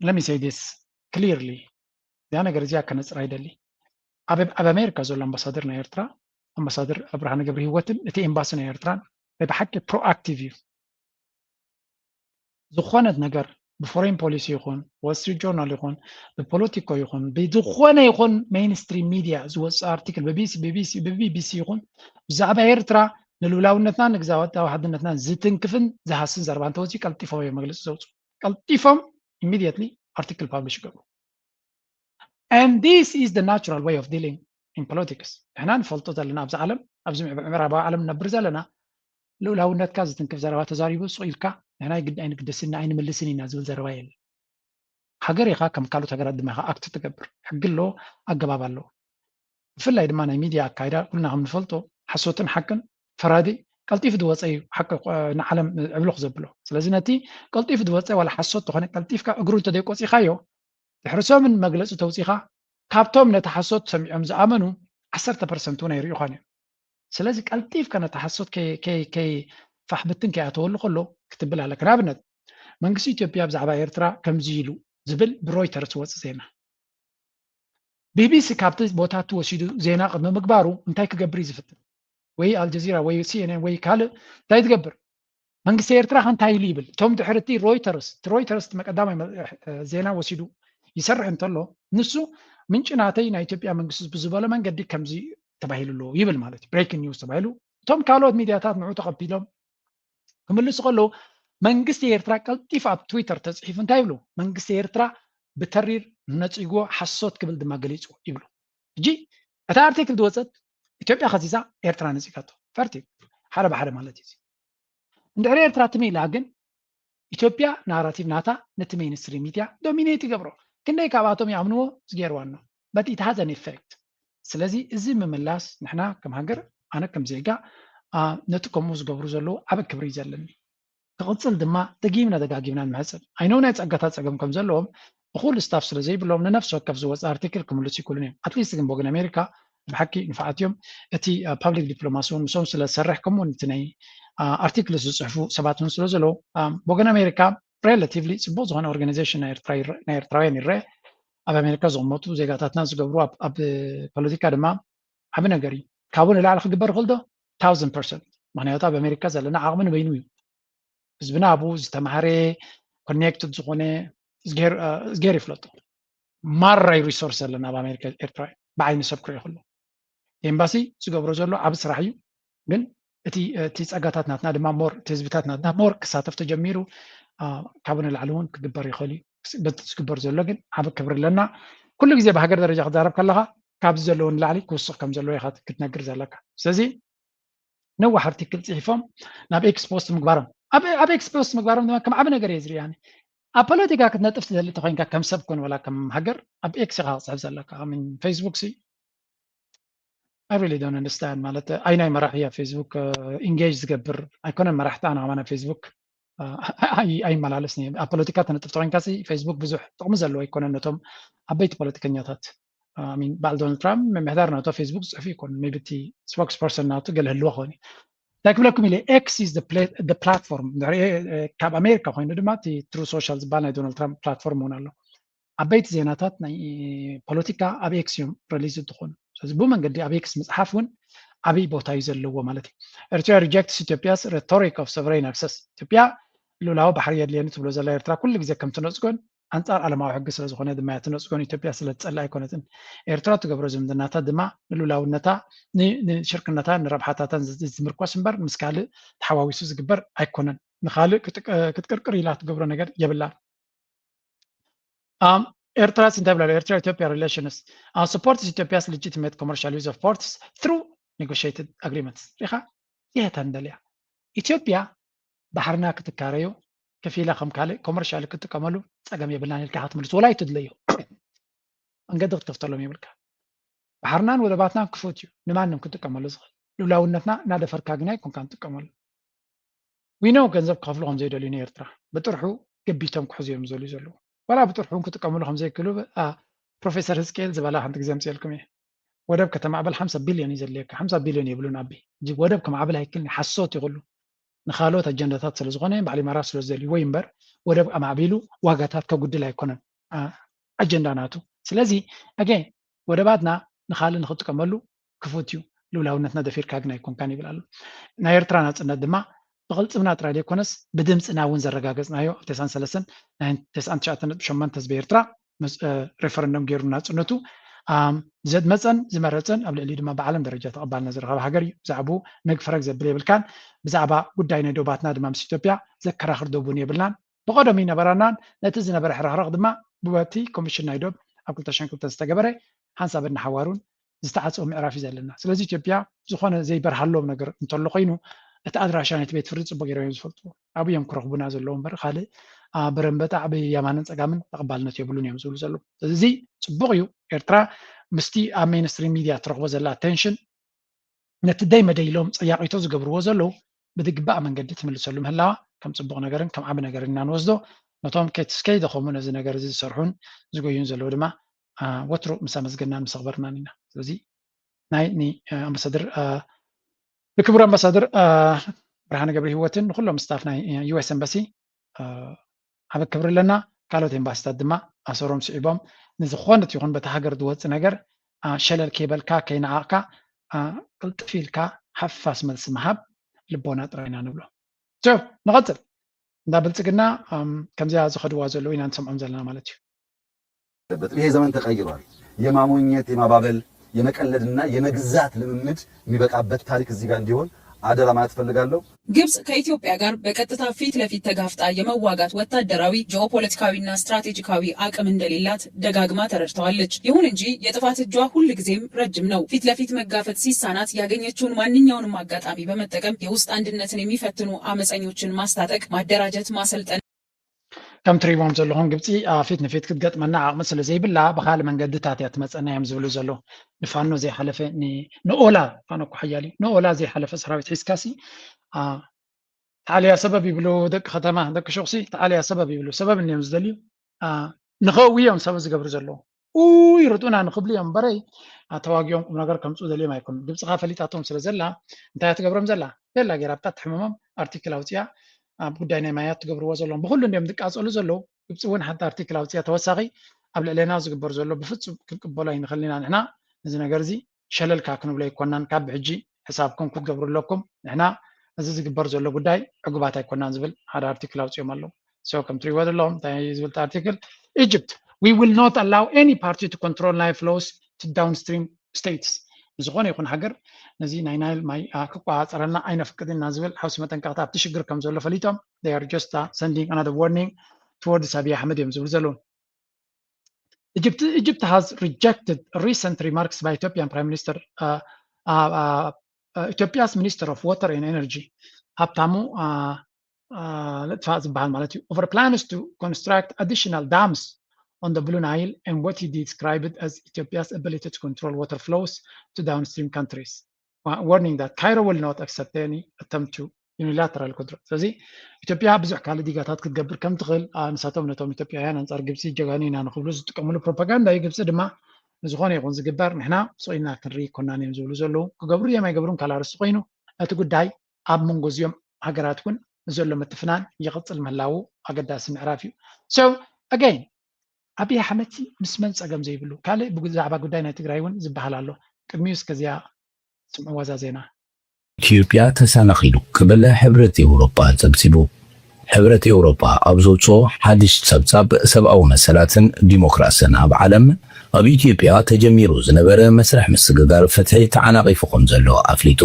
Let me say this clearly። እዚኣ ነገር እዚኣ ከነፅራ ይደሊ። ኣብ ኣሜሪካ ዘሎ ኣምባሳደር ናይ ኤርትራ ኣምባሳደር ኣብርሃነ ገብረ ህይወትን እቲ ኤምባሲ ናይ ኤርትራን ናይ ብሓቂ ፕሮኣክቲቭ እዩ። ዝኾነት ነገር ብፎሬን ፖሊሲ ይኹን ወል ስትሪት ጆርናል ይኹን ብፖለቲኮ ይኹን ብዝኾነ ይኹን ሜይንስትሪም ሚድያ ዝወፅእ ኣርቲክል ብቢቢሲ ይኹን ብዛዕባ ኤርትራ ንልኡላውነትና ንግዛወታዊ ሓድነትና ዝትንክፍን ዝሃስን ዘረባ እንተወፂኡ ቀልጢፎም እዮም መግለፂ ዘውፅኡ። ቀልጢፎም ኢሚድየትሊ ኣርቲክል ፓብሊሽ ይገብሩ። And this is the natural way of dealing in politics። ንሕና ንፈልጦ ዘለና ኣብዚ ዓለም ኣብዚ ምዕራባዊ ዓለም ንነብር ዘለና ልኡላውነትካ ዝትንክፍ ዘረባ ተዛሪቡ ሱቕ ኢልካ ንሕና ይግድ ኣይንግደስን ኣይንምልስን ኢና ዝብል ዘረባ የለን። ሃገር ኢኻ ከም ካልኦት ሃገራት ድማ ኢኻ ኣክት ትገብር። ሕጊ ኣሎ፣ ኣገባብ ኣሎ። ብፍላይ ድማ ናይ ሚድያ ኣካይዳ ኩልና ከም ንፈልጦ ሓሶትን ሓቅን ፈራዲ ቀልጢፉ ዝወፀ እዩ ሓቂ ንዓለም ዕብልኽ ዘብሎ። ስለዚ ነቲ ቀልጢፉ ዝወፀ ዋላ ሓሶት ተኾነ ቀልጢፍካ እግሩ እንተዘይቆፂኻዮ ድሕሪ ሰሙን መግለፂ ተውፂኻ ካብቶም ነቲ ሓሶት ሰሚዖም ዝኣመኑ ዓሰርተ ፐርሰንት እውን ኣይርእዩኻን እዮም። ስለዚ ቀልጢፍካ ነቲ ሓሶት ከይፋሕብትን ከይኣተወሉ ከሎ ክትብል ኣለካ። ንኣብነት መንግስቲ ኢትዮጵያ ብዛዕባ ኤርትራ ከምዚ ኢሉ ዝብል ብሮይተርስ ዝወፅእ ዜና ቢቢሲ ካብቲ ቦታ እቲ ወሲዱ ዜና ቅድሚ ምግባሩ እንታይ ክገብር እዩ ዝፍትን? ወይ ኣልጀዚራ ወይ ሲኤንኤን ወይ ካልእ እንታይ ትገብር? መንግስቲ ኤርትራ ከ እንታይ ኢሉ ይብል? እቶም ድሕሪ እቲ ሮይተርስ እቲ ሮይተርስ እቲ መቀዳማይ ዜና ወሲዱ ይሰርሕ እንተሎ ንሱ ምንጪ ናተይ ናይ ኢትዮጵያ መንግስቲ ብዝበሎ መንገዲ ከምዚ ተባሂሉ ኣሎ ይብል ማለት እዩ። ብሬኪንግ ኒውስ ተባሂሉ እቶም ካልኦት ሚድያታት ንዑ ተቐቢሎም ክምልሱ ከለዉ መንግስቲ ኤርትራ ቀልጢፉ ኣብ ትዊተር ተፅሒፉ እንታይ ይብሉ? መንግስቲ ኤርትራ ብተሪር ነፂግዎ ሓሶት ክብል ድማ ገሊፁ ይብሉ። ሕጂ እታ ኣርቲክል ዝወፀት ኢትዮጵያ ከዚዛ ኤርትራ ነፂጋቶ ፈርቲ ሓደ ብሓደ ማለት እዩ። እንድሕሪ ኤርትራ ትም ኢላ ግን ኢትዮጵያ ናራቲቭ ናታ ነቲ ሜይንስትሪም ሚድያ ዶሚኔት ይገብሮ። ክንደይ ካብኣቶም ይኣምንዎ ዝገይርዋ ኣሎ but it has an effect። ስለዚ እዚ ምምላስ ንሕና ከም ሃገር ኣነ ከም ዜጋ ነቲ ከምኡ ዝገብሩ ዘለዉ ዓበ ክብሪ እዩ ዘለኒ። ክቕፅል ድማ ደጊምና ደጋጊምና ንምሕፅብ። ኣይነው ናይ ፀጋታት ፀገም ከም ዘለዎም እኹል ስታፍ ስለ ዘይብሎም ንነፍሲ ወከፍ ዝወፅ ኣርቲክል ክምልሱ ይክእሉን እዮም። ኣትሊስት ግን ብወገን ኣሜሪካ ብሓቂ ንፋዓት እዮም። እቲ ፓብሊክ ዲፕሎማሲ እውን ምስኦም ስለ ዝሰርሕ ከምኡ እቲ ናይ ኣርቲክል ዝፅሕፉ ሰባት እውን ስለ ዘለዉ ብወገን ኣሜሪካ ሬላቲቭሊ ፅቡቅ ዝኾነ ኦርጋናይዜሽን ናይ ኤርትራውያን ይረአ። ኣብ ኣሜሪካ ዝቕመጡ ዜጋታትና ዝገብሩ ኣብ ፖለቲካ ድማ ዓብ ነገር እዩ። ካብኡ ንላዕሊ ክግበር ይኽእል ዶ? ታውዘንድ ፐርሰንት። ምክንያቱ ኣብ ኣሜሪካ ዘለና ዓቕሚ ንበይኑ እዩ። ህዝብና ኣብኡ ዝተማህረ ኮኔክትድ ዝኾነ እዝጌር ይፍለጦ። ማራይ ሪሶርስ ዘለና ኣብ ኣሜሪካ ኤርትራ ብዓይኒ ሰብ ክሪኦ ከሎ ኤምባሲ ዝገብሮ ዘሎ ዓብ ስራሕ እዩ። ግን እቲ እቲ ጸጋታት ናትና ድማ ሞር እቲ ህዝብታት ናትና ሞር ክሳተፍ ተጀሚሩ ካብኡ ንላዕሊ እውን ክግበር ይኽእል እዩ። በቲ ዝግበር ዘሎ ግን ዓብ ክብሪ ኣለና። ኩሉ ግዜ ብሃገር ደረጃ ክዛረብ ከለኻ ካብዚ ዘለዎ ንላዕሊ ክውስኽ ከም ዘለዎ ኢኻ ክትነግር ዘለካ። ስለዚ ነዋሕ ኣርቲክል ጽሒፎም ናብ ኤክስ ፖስት ምግባሮም ኣብ ኤክስ ፖስት ምግባሮም ድማ ከም ዓብ ነገር እየ ዝርኢ። ኣብ ፖለቲካ ክትነጥፍ ትደሊ ተኮይንካ ከም ሰብ ኮን ወላ ከም ሃገር ኣብ ኤክስ ኢኻ ክጽሕፍ ዘለካ። ፌስቡክ ሲ I really don't understand ማለት ኣይናይ መራሒ ኣብ ፌስቡክ ኢንጌጅ ዝገብር ኣይኮነን። መራሕቲ ኣነ ከማን ኣብ ፌስቡክ ኣይመላለስን እየ። ኣብ ፖለቲካ ተነጥፍ ተኮይንካ ሲ ፌስቡክ ብዙሕ ጥቕሚ ዘለዎ ኣይኮነን ነቶም ዓበይቲ ፖለቲከኛታት። በዓል ዶናልድ ትራምፕ ምምሕዳር ናቶ ፌስቡክ ዝፅሕፍ ይኮን ቢ እቲ ስፖክስ ፐርሰን ናቱ ገለ ህልዎ ክኾን እዩ። እንታይ ክብለኩም ኢለ ኤክስ is platform ካብ ኣሜሪካ ኮይኑ ድማ እቲ ትሩ ሶሻል ዝበሃል ናይ ዶናልድ ትራምፕ ፕላትፎርም እውን ኣሎ። ዓበይቲ ዜናታት ናይ ፖለቲካ ኣብ ኤክስ እዮም ሪሊዝ እንትኾኑ። ስለዚ ብመንገዲ ኣብ ኤክስ ምፅሓፍ እውን ዓብይ ቦታ እዩ ዘለዎ ማለት እዩ። ኤርትራ rejects Ethiopia's rhetoric of sovereign access። ኢትዮጵያ ልኡላዊ ባሕሪ የድልየኒ ትብሎ ዘላ ኤርትራ ኩሉ ግዜ ከም ትነፅጎን ኣንፃር ዓለማዊ ሕጊ ስለ ዝኾነ ድማ እያ ትነፅጎን ኢትዮጵያ ስለ ትፀልእ ኣይኮነትን። ኤርትራ ትገብሮ ዝምድናታት ድማ ንልኡላውነታ ንሽርክነታ ንረብሓታታን ዝምርኮስ እምበር ምስ ካልእ ተሓዋዊሱ ዝግበር ኣይኮነን። ንካልእ ክትቅርቅር ኢላ ትገብሮ ነገር የብላን። ኤርትራ እንታይ ብላ ኤርትራ ኢትዮጵያ relations supports Ethiopia's legitimate commercial use of ports through negotiated agreements። ሪኻ የታ እንደልያ ኢትዮጵያ ባሕርና ክትካረዮ ከፊላ ከም ካልእ ኮመርሻል ክትጥቀመሉ ፀገም የብላን ኢልካ ክትምልስ ወላ ኣይትድለዮ። መንገዲ ክትከፍተሎም የብልካ። ባሕርናን ወደባትናን ክፉት እዩ ንማንም ክትጥቀመሉ ዝኽእል። ልኡላውነትና እናደፈርካ ግና ኣይኮንካ ንጥቀመሉ። ዊኖ ገንዘብ ክኸፍሉ ከም ዘይደልዩ ንኤርትራ ብጥርሑ ገቢቶም ክሕዙ እዮም ዝደልዩ ዘለዉ። ዋላ ብጥርሑ እውን ክጥቀምሉ ከም ዘይክእሉ ፕሮፌሰር ህዝቅኤል ዝበላ ሓንቲ ግዜ ኣምፅኤልኩም እየ። ወደብ ከተማዕበል ሓምሳ ቢልዮን እዩ ዘድልየካ። ሓምሳ ቢልዮን የብሉን ኣቢ። ወደብ ከማዕብል ኣይክልን ሓሶት ይኽሉ ንካልኦት ኣጀንዳታት ስለ ዝኾነ ባዕሊ መራ ስለ ዝደልይዎ እዩ እምበር ወደብ ኣማዕቢሉ ዋጋታት ከጉድል ኣይኮነን ኣጀንዳ ናቱ። ስለዚ ኣገ ወደባትና ንካልእ ንክጥቀመሉ ክፉት እዩ። ልኡላውነትና ደፊርካ ግን ኣይኮንካን ይብል ኣሎ። ናይ ኤርትራ ናፅነት ድማ ብቅልፅምና ጥራይ ዘይኮነስ ብድምፅና እውን ዘረጋገፅናዮ ኣብ ተስዓን ሰለስተን ናይ ተስዓን ትሽዓተን ነጥቢ ሸሞንተ ህዝቢ ኤርትራ ሬፈረንደም ገይሩ ናፅነቱ ዘድመፀን ዝመረፀን ኣብ ልዕሊኡ ድማ ብዓለም ደረጃ ተቐባልነት ዝረኸበ ሃገር እዩ። ብዛዕባኡ ነግፈረግ ዘብል የብልካን። ብዛዕባ ጉዳይ ናይ ዶባትና ድማ ምስ ኢትዮጵያ ዘከራኽር ዶብ እውን የብልናን። ብቐደሙ ይነበረናን ነቲ ዝነበረ ሕርኽርኽ ድማ ብበቲ ኮሚሽን ናይ ዶብ ኣብ ክልተ ሽሕን ክልተን ዝተገበረ ሓንሳብ እናሓዋሩን ዝተዓፀወ ምዕራፍ እዩ ዘለና። ስለዚ ኢትዮጵያ ዝኾነ ዘይበርሃሎም ነገር እንተሎ ኮይኑ እቲ ኣድራሻ ናይቲ ቤት ፍርዲ ፅቡቅ ገይሮም እዮም ዝፈልጥዎ። ኣብኡ እዮም ክረኽቡና ዘለዎ እምበር ካልእ በረንበጣዕ ብያማንን ፀጋምን ተቐባልነት የብሉን እዮም ዝብሉ ዘለዉ። ስለዚ ፅቡቅ እዩ ኤርትራ ምስቲ ኣብ ሜንስትሪም ሚድያ ትረኽቦ ዘላ ኣቴንሽን ነቲ ደይ መደይ ኢሎም ፀያቂቶ ዝገብርዎ ዘለዉ ብዝግባእ መንገዲ ትምልሰሉ ምህላዋ ከም ፅቡቅ ነገርን ከም ዓቢ ነገርን ኢና ንወስዶ። ነቶም ከይደኸሙ ነዚ ነገር እዚ ዝሰርሑን ዝጎዩን ዘለዉ ድማ ወትሩ ምስ ኣመስገናን ምስ ኣኽበርናን ኢና። ስለዚ ናይ ኣምባሳደር ንክቡር ኣምባሳደር ብርሃነ ገብረ ህይወትን ንኩሎም ስታፍ ናይ ዩ ኤስ ኤምባሲ ዓቢ ክብሪ ኣለና። ካልኦት ኤምባሲታት ድማ ኣሰሮም ስዒቦም ንዝኾነት ይኹን በቲ ሃገር ዝወፅእ ነገር ሸለል ከይበልካ ከይነዓቕካ ቅልጥፍ ኢልካ ሓፋስ መልሲ ምሃብ ልቦና ጥራይ ኢና ንብሎ። ንቐፅል። እንዳ ብልፅግና ከምዚኣ ዝኸድዋ ዘለዉ ኢና ንሰምዖም ዘለና ማለት እዩ። ይሄ ዘመን ተቀይሯል። የማሞኘት፣ የማባበል፣ የመቀለድና የመግዛት ልምምድ የሚበቃበት ታሪክ እዚህ ጋር እንዲሆን አደራ ማለት እፈልጋለሁ። ግብጽ ከኢትዮጵያ ጋር በቀጥታ ፊት ለፊት ተጋፍጣ የመዋጋት ወታደራዊ፣ ጂኦፖለቲካዊና ስትራቴጂካዊ አቅም እንደሌላት ደጋግማ ተረድተዋለች። ይሁን እንጂ የጥፋት እጇ ሁልጊዜም ረጅም ነው። ፊት ለፊት መጋፈጥ ሲሳናት ያገኘችውን ማንኛውንም አጋጣሚ በመጠቀም የውስጥ አንድነትን የሚፈትኑ አመፀኞችን ማስታጠቅ፣ ማደራጀት፣ ማሰልጠን፣ ከም ትሪእዎም ዘለኹም ግብፂ ፊት ንፊት ክትገጥመና ዓቕሚ ስለ ዘይብላ ብካልእ መንገድታት እያ ትመፀና እዮም ዝብሉ ዘለዉ። ንፋኖ ዘይሓለፈ ንኦላ ፋኖ እኮ ሓያል እዩ። ንኦላ ዘይሓለፈ ሰራዊት ሒዝካሲ ተዓልያ ሰበብ ይብሉ ደቂ ከተማ፣ ደቂ ሹቕሲ ተዓልያ ሰበብ ይብሉ። ሰበብ እንዮም ዝደልዩ፣ አ፣ ንኸእዊ እዮም ሰበብ ዝገብሩ ዘለዉ። ኡይ፣ ርድኡና ንኽብሉ እዮም እምበረይ፣ አ፣ ተዋጊኦም ቁም ነገር ከምፅኡ ደልዮም ኣይኮኑን። ግብፂ ኸዓ ፈሊጣቶም ስለ ዘላ፣ እንታይ እያ ትገብሮም ዘላ? ቤላ ገይራ ኣብታ ትሕምሞም ኣርቲክል ኣውፅያ፣ ኣብ ጉዳይ ናይ ማያት ትገብርዎ ዘለዎም። ብኹሉ እንዲዮም ዝቃፀሉ ዘለዉ። ግብፂ እውን ሓንቲ ኣርቲክል ኣውፅያ ተወሳኺ ኣብ ልዕሌና ዝግበር ዘሎ ብፍፁም ክንቅበሎ ኣይንኽእልን ኢና። ንሕና ነዚ ነገር እዚ ሸለልካ ክንብሎ ኣይኮናን። ካብ ሕጂ ሕሳብኩም ክትገብሩ ኣለኩም። ንሕና እዚ ዝግበር ዘሎ ጉዳይ ዕጉባት ኣይኮናን ዝብል ሓደ ኣርቲክል ኣውፅኦም ኣለዉ። So ከም ትሪእዎ ዘለኹም እንታይ እዩ ዝብል እቲ ኣርቲክል? Egypt, we will not allow any party to control Nile flows to downstream states። ንዝኾነ ይኹን ሃገር ነዚ ናይ ናይል ማይ፣ አ፣ ክቆፃፀረልና ኣይነፍቅድን ኢና ዝብል ሓውሲ መጠንቀቕታ ኣብቲ ሽግር ከም ዘሎ ፈሊጦም፣ they are just, uh, sending another warning towards ኣቢይ ኣሕመድ እዮም ዝብሉ ዘለዉ። Egypt, Egypt has rejected recent remarks by Ethiopian Prime Minister, uh, uh, uh, uh, Ethiopia's Minister of Water and Energy, ሃብታሙ፣ uh, uh, ለጥፋ ዝበሃል ማለት እዩ፣ over plans to construct additional dams on the Blue Nile and what he described as Ethiopia's ability to control water flows to downstream countries, wa-, warning that Cairo will not accept any attempt to unilateral control። ስለዚ ኢትዮጵያ ብዙሕ ካልእ ዲጋታት ክትገብር ከም ትኽእል፣ አ፣ ንሳቶም ነቶም ኢትዮጵያውያን ኣንጻር ግብፂ ጀጋኑ ኢና ንኽብሉ ዝጥቀምሉ ፕሮፓጋንዳ እዩ። ግብፂ ድማ ንዝኾነ ይኹን ዝግበር ንሕና ስቕ ኢልና ክንርኢ ኣይኮናን እዮም ዝብሉ ዘለዉ። ክገብሩ እዮም ኣይገብሩን ካልእ ኣርእስቲ ኮይኑ፣ እቲ ጉዳይ ኣብ መንጎ እዚኦም ሃገራት እውን ዘሎ ምትፍናን ይቕፅል ምህላዉ ኣገዳሲ ምዕራፍ እዩ። So again፣ ኣብይ ኣሕመድ ምስ መን ፀገም ዘይብሉ? ካልእ ብዛዕባ ጉዳይ ናይ ትግራይ እውን ዝበሃል ኣሎ። ቅድሚኡ እስከ እዚኣ ስምዕዋ እዛ ዜና። ኢትዮጵያ ተሰናኺሉ ክብል ሕብረት ኤውሮጳ ጸብጺቡ። ሕብረት ኤውሮጳ ኣብ ዘውጽኦ ሓድሽ ጸብጻብ፣ ሰብኣዊ መሰላትን ዲሞክራስን ኣብ ዓለም ኣብ ኢትዮጵያ ተጀሚሩ ዝነበረ መስርሕ ምስግጋር ፍትሒ ተዓናቒፉ ከም ዘሎ ኣፍሊጡ።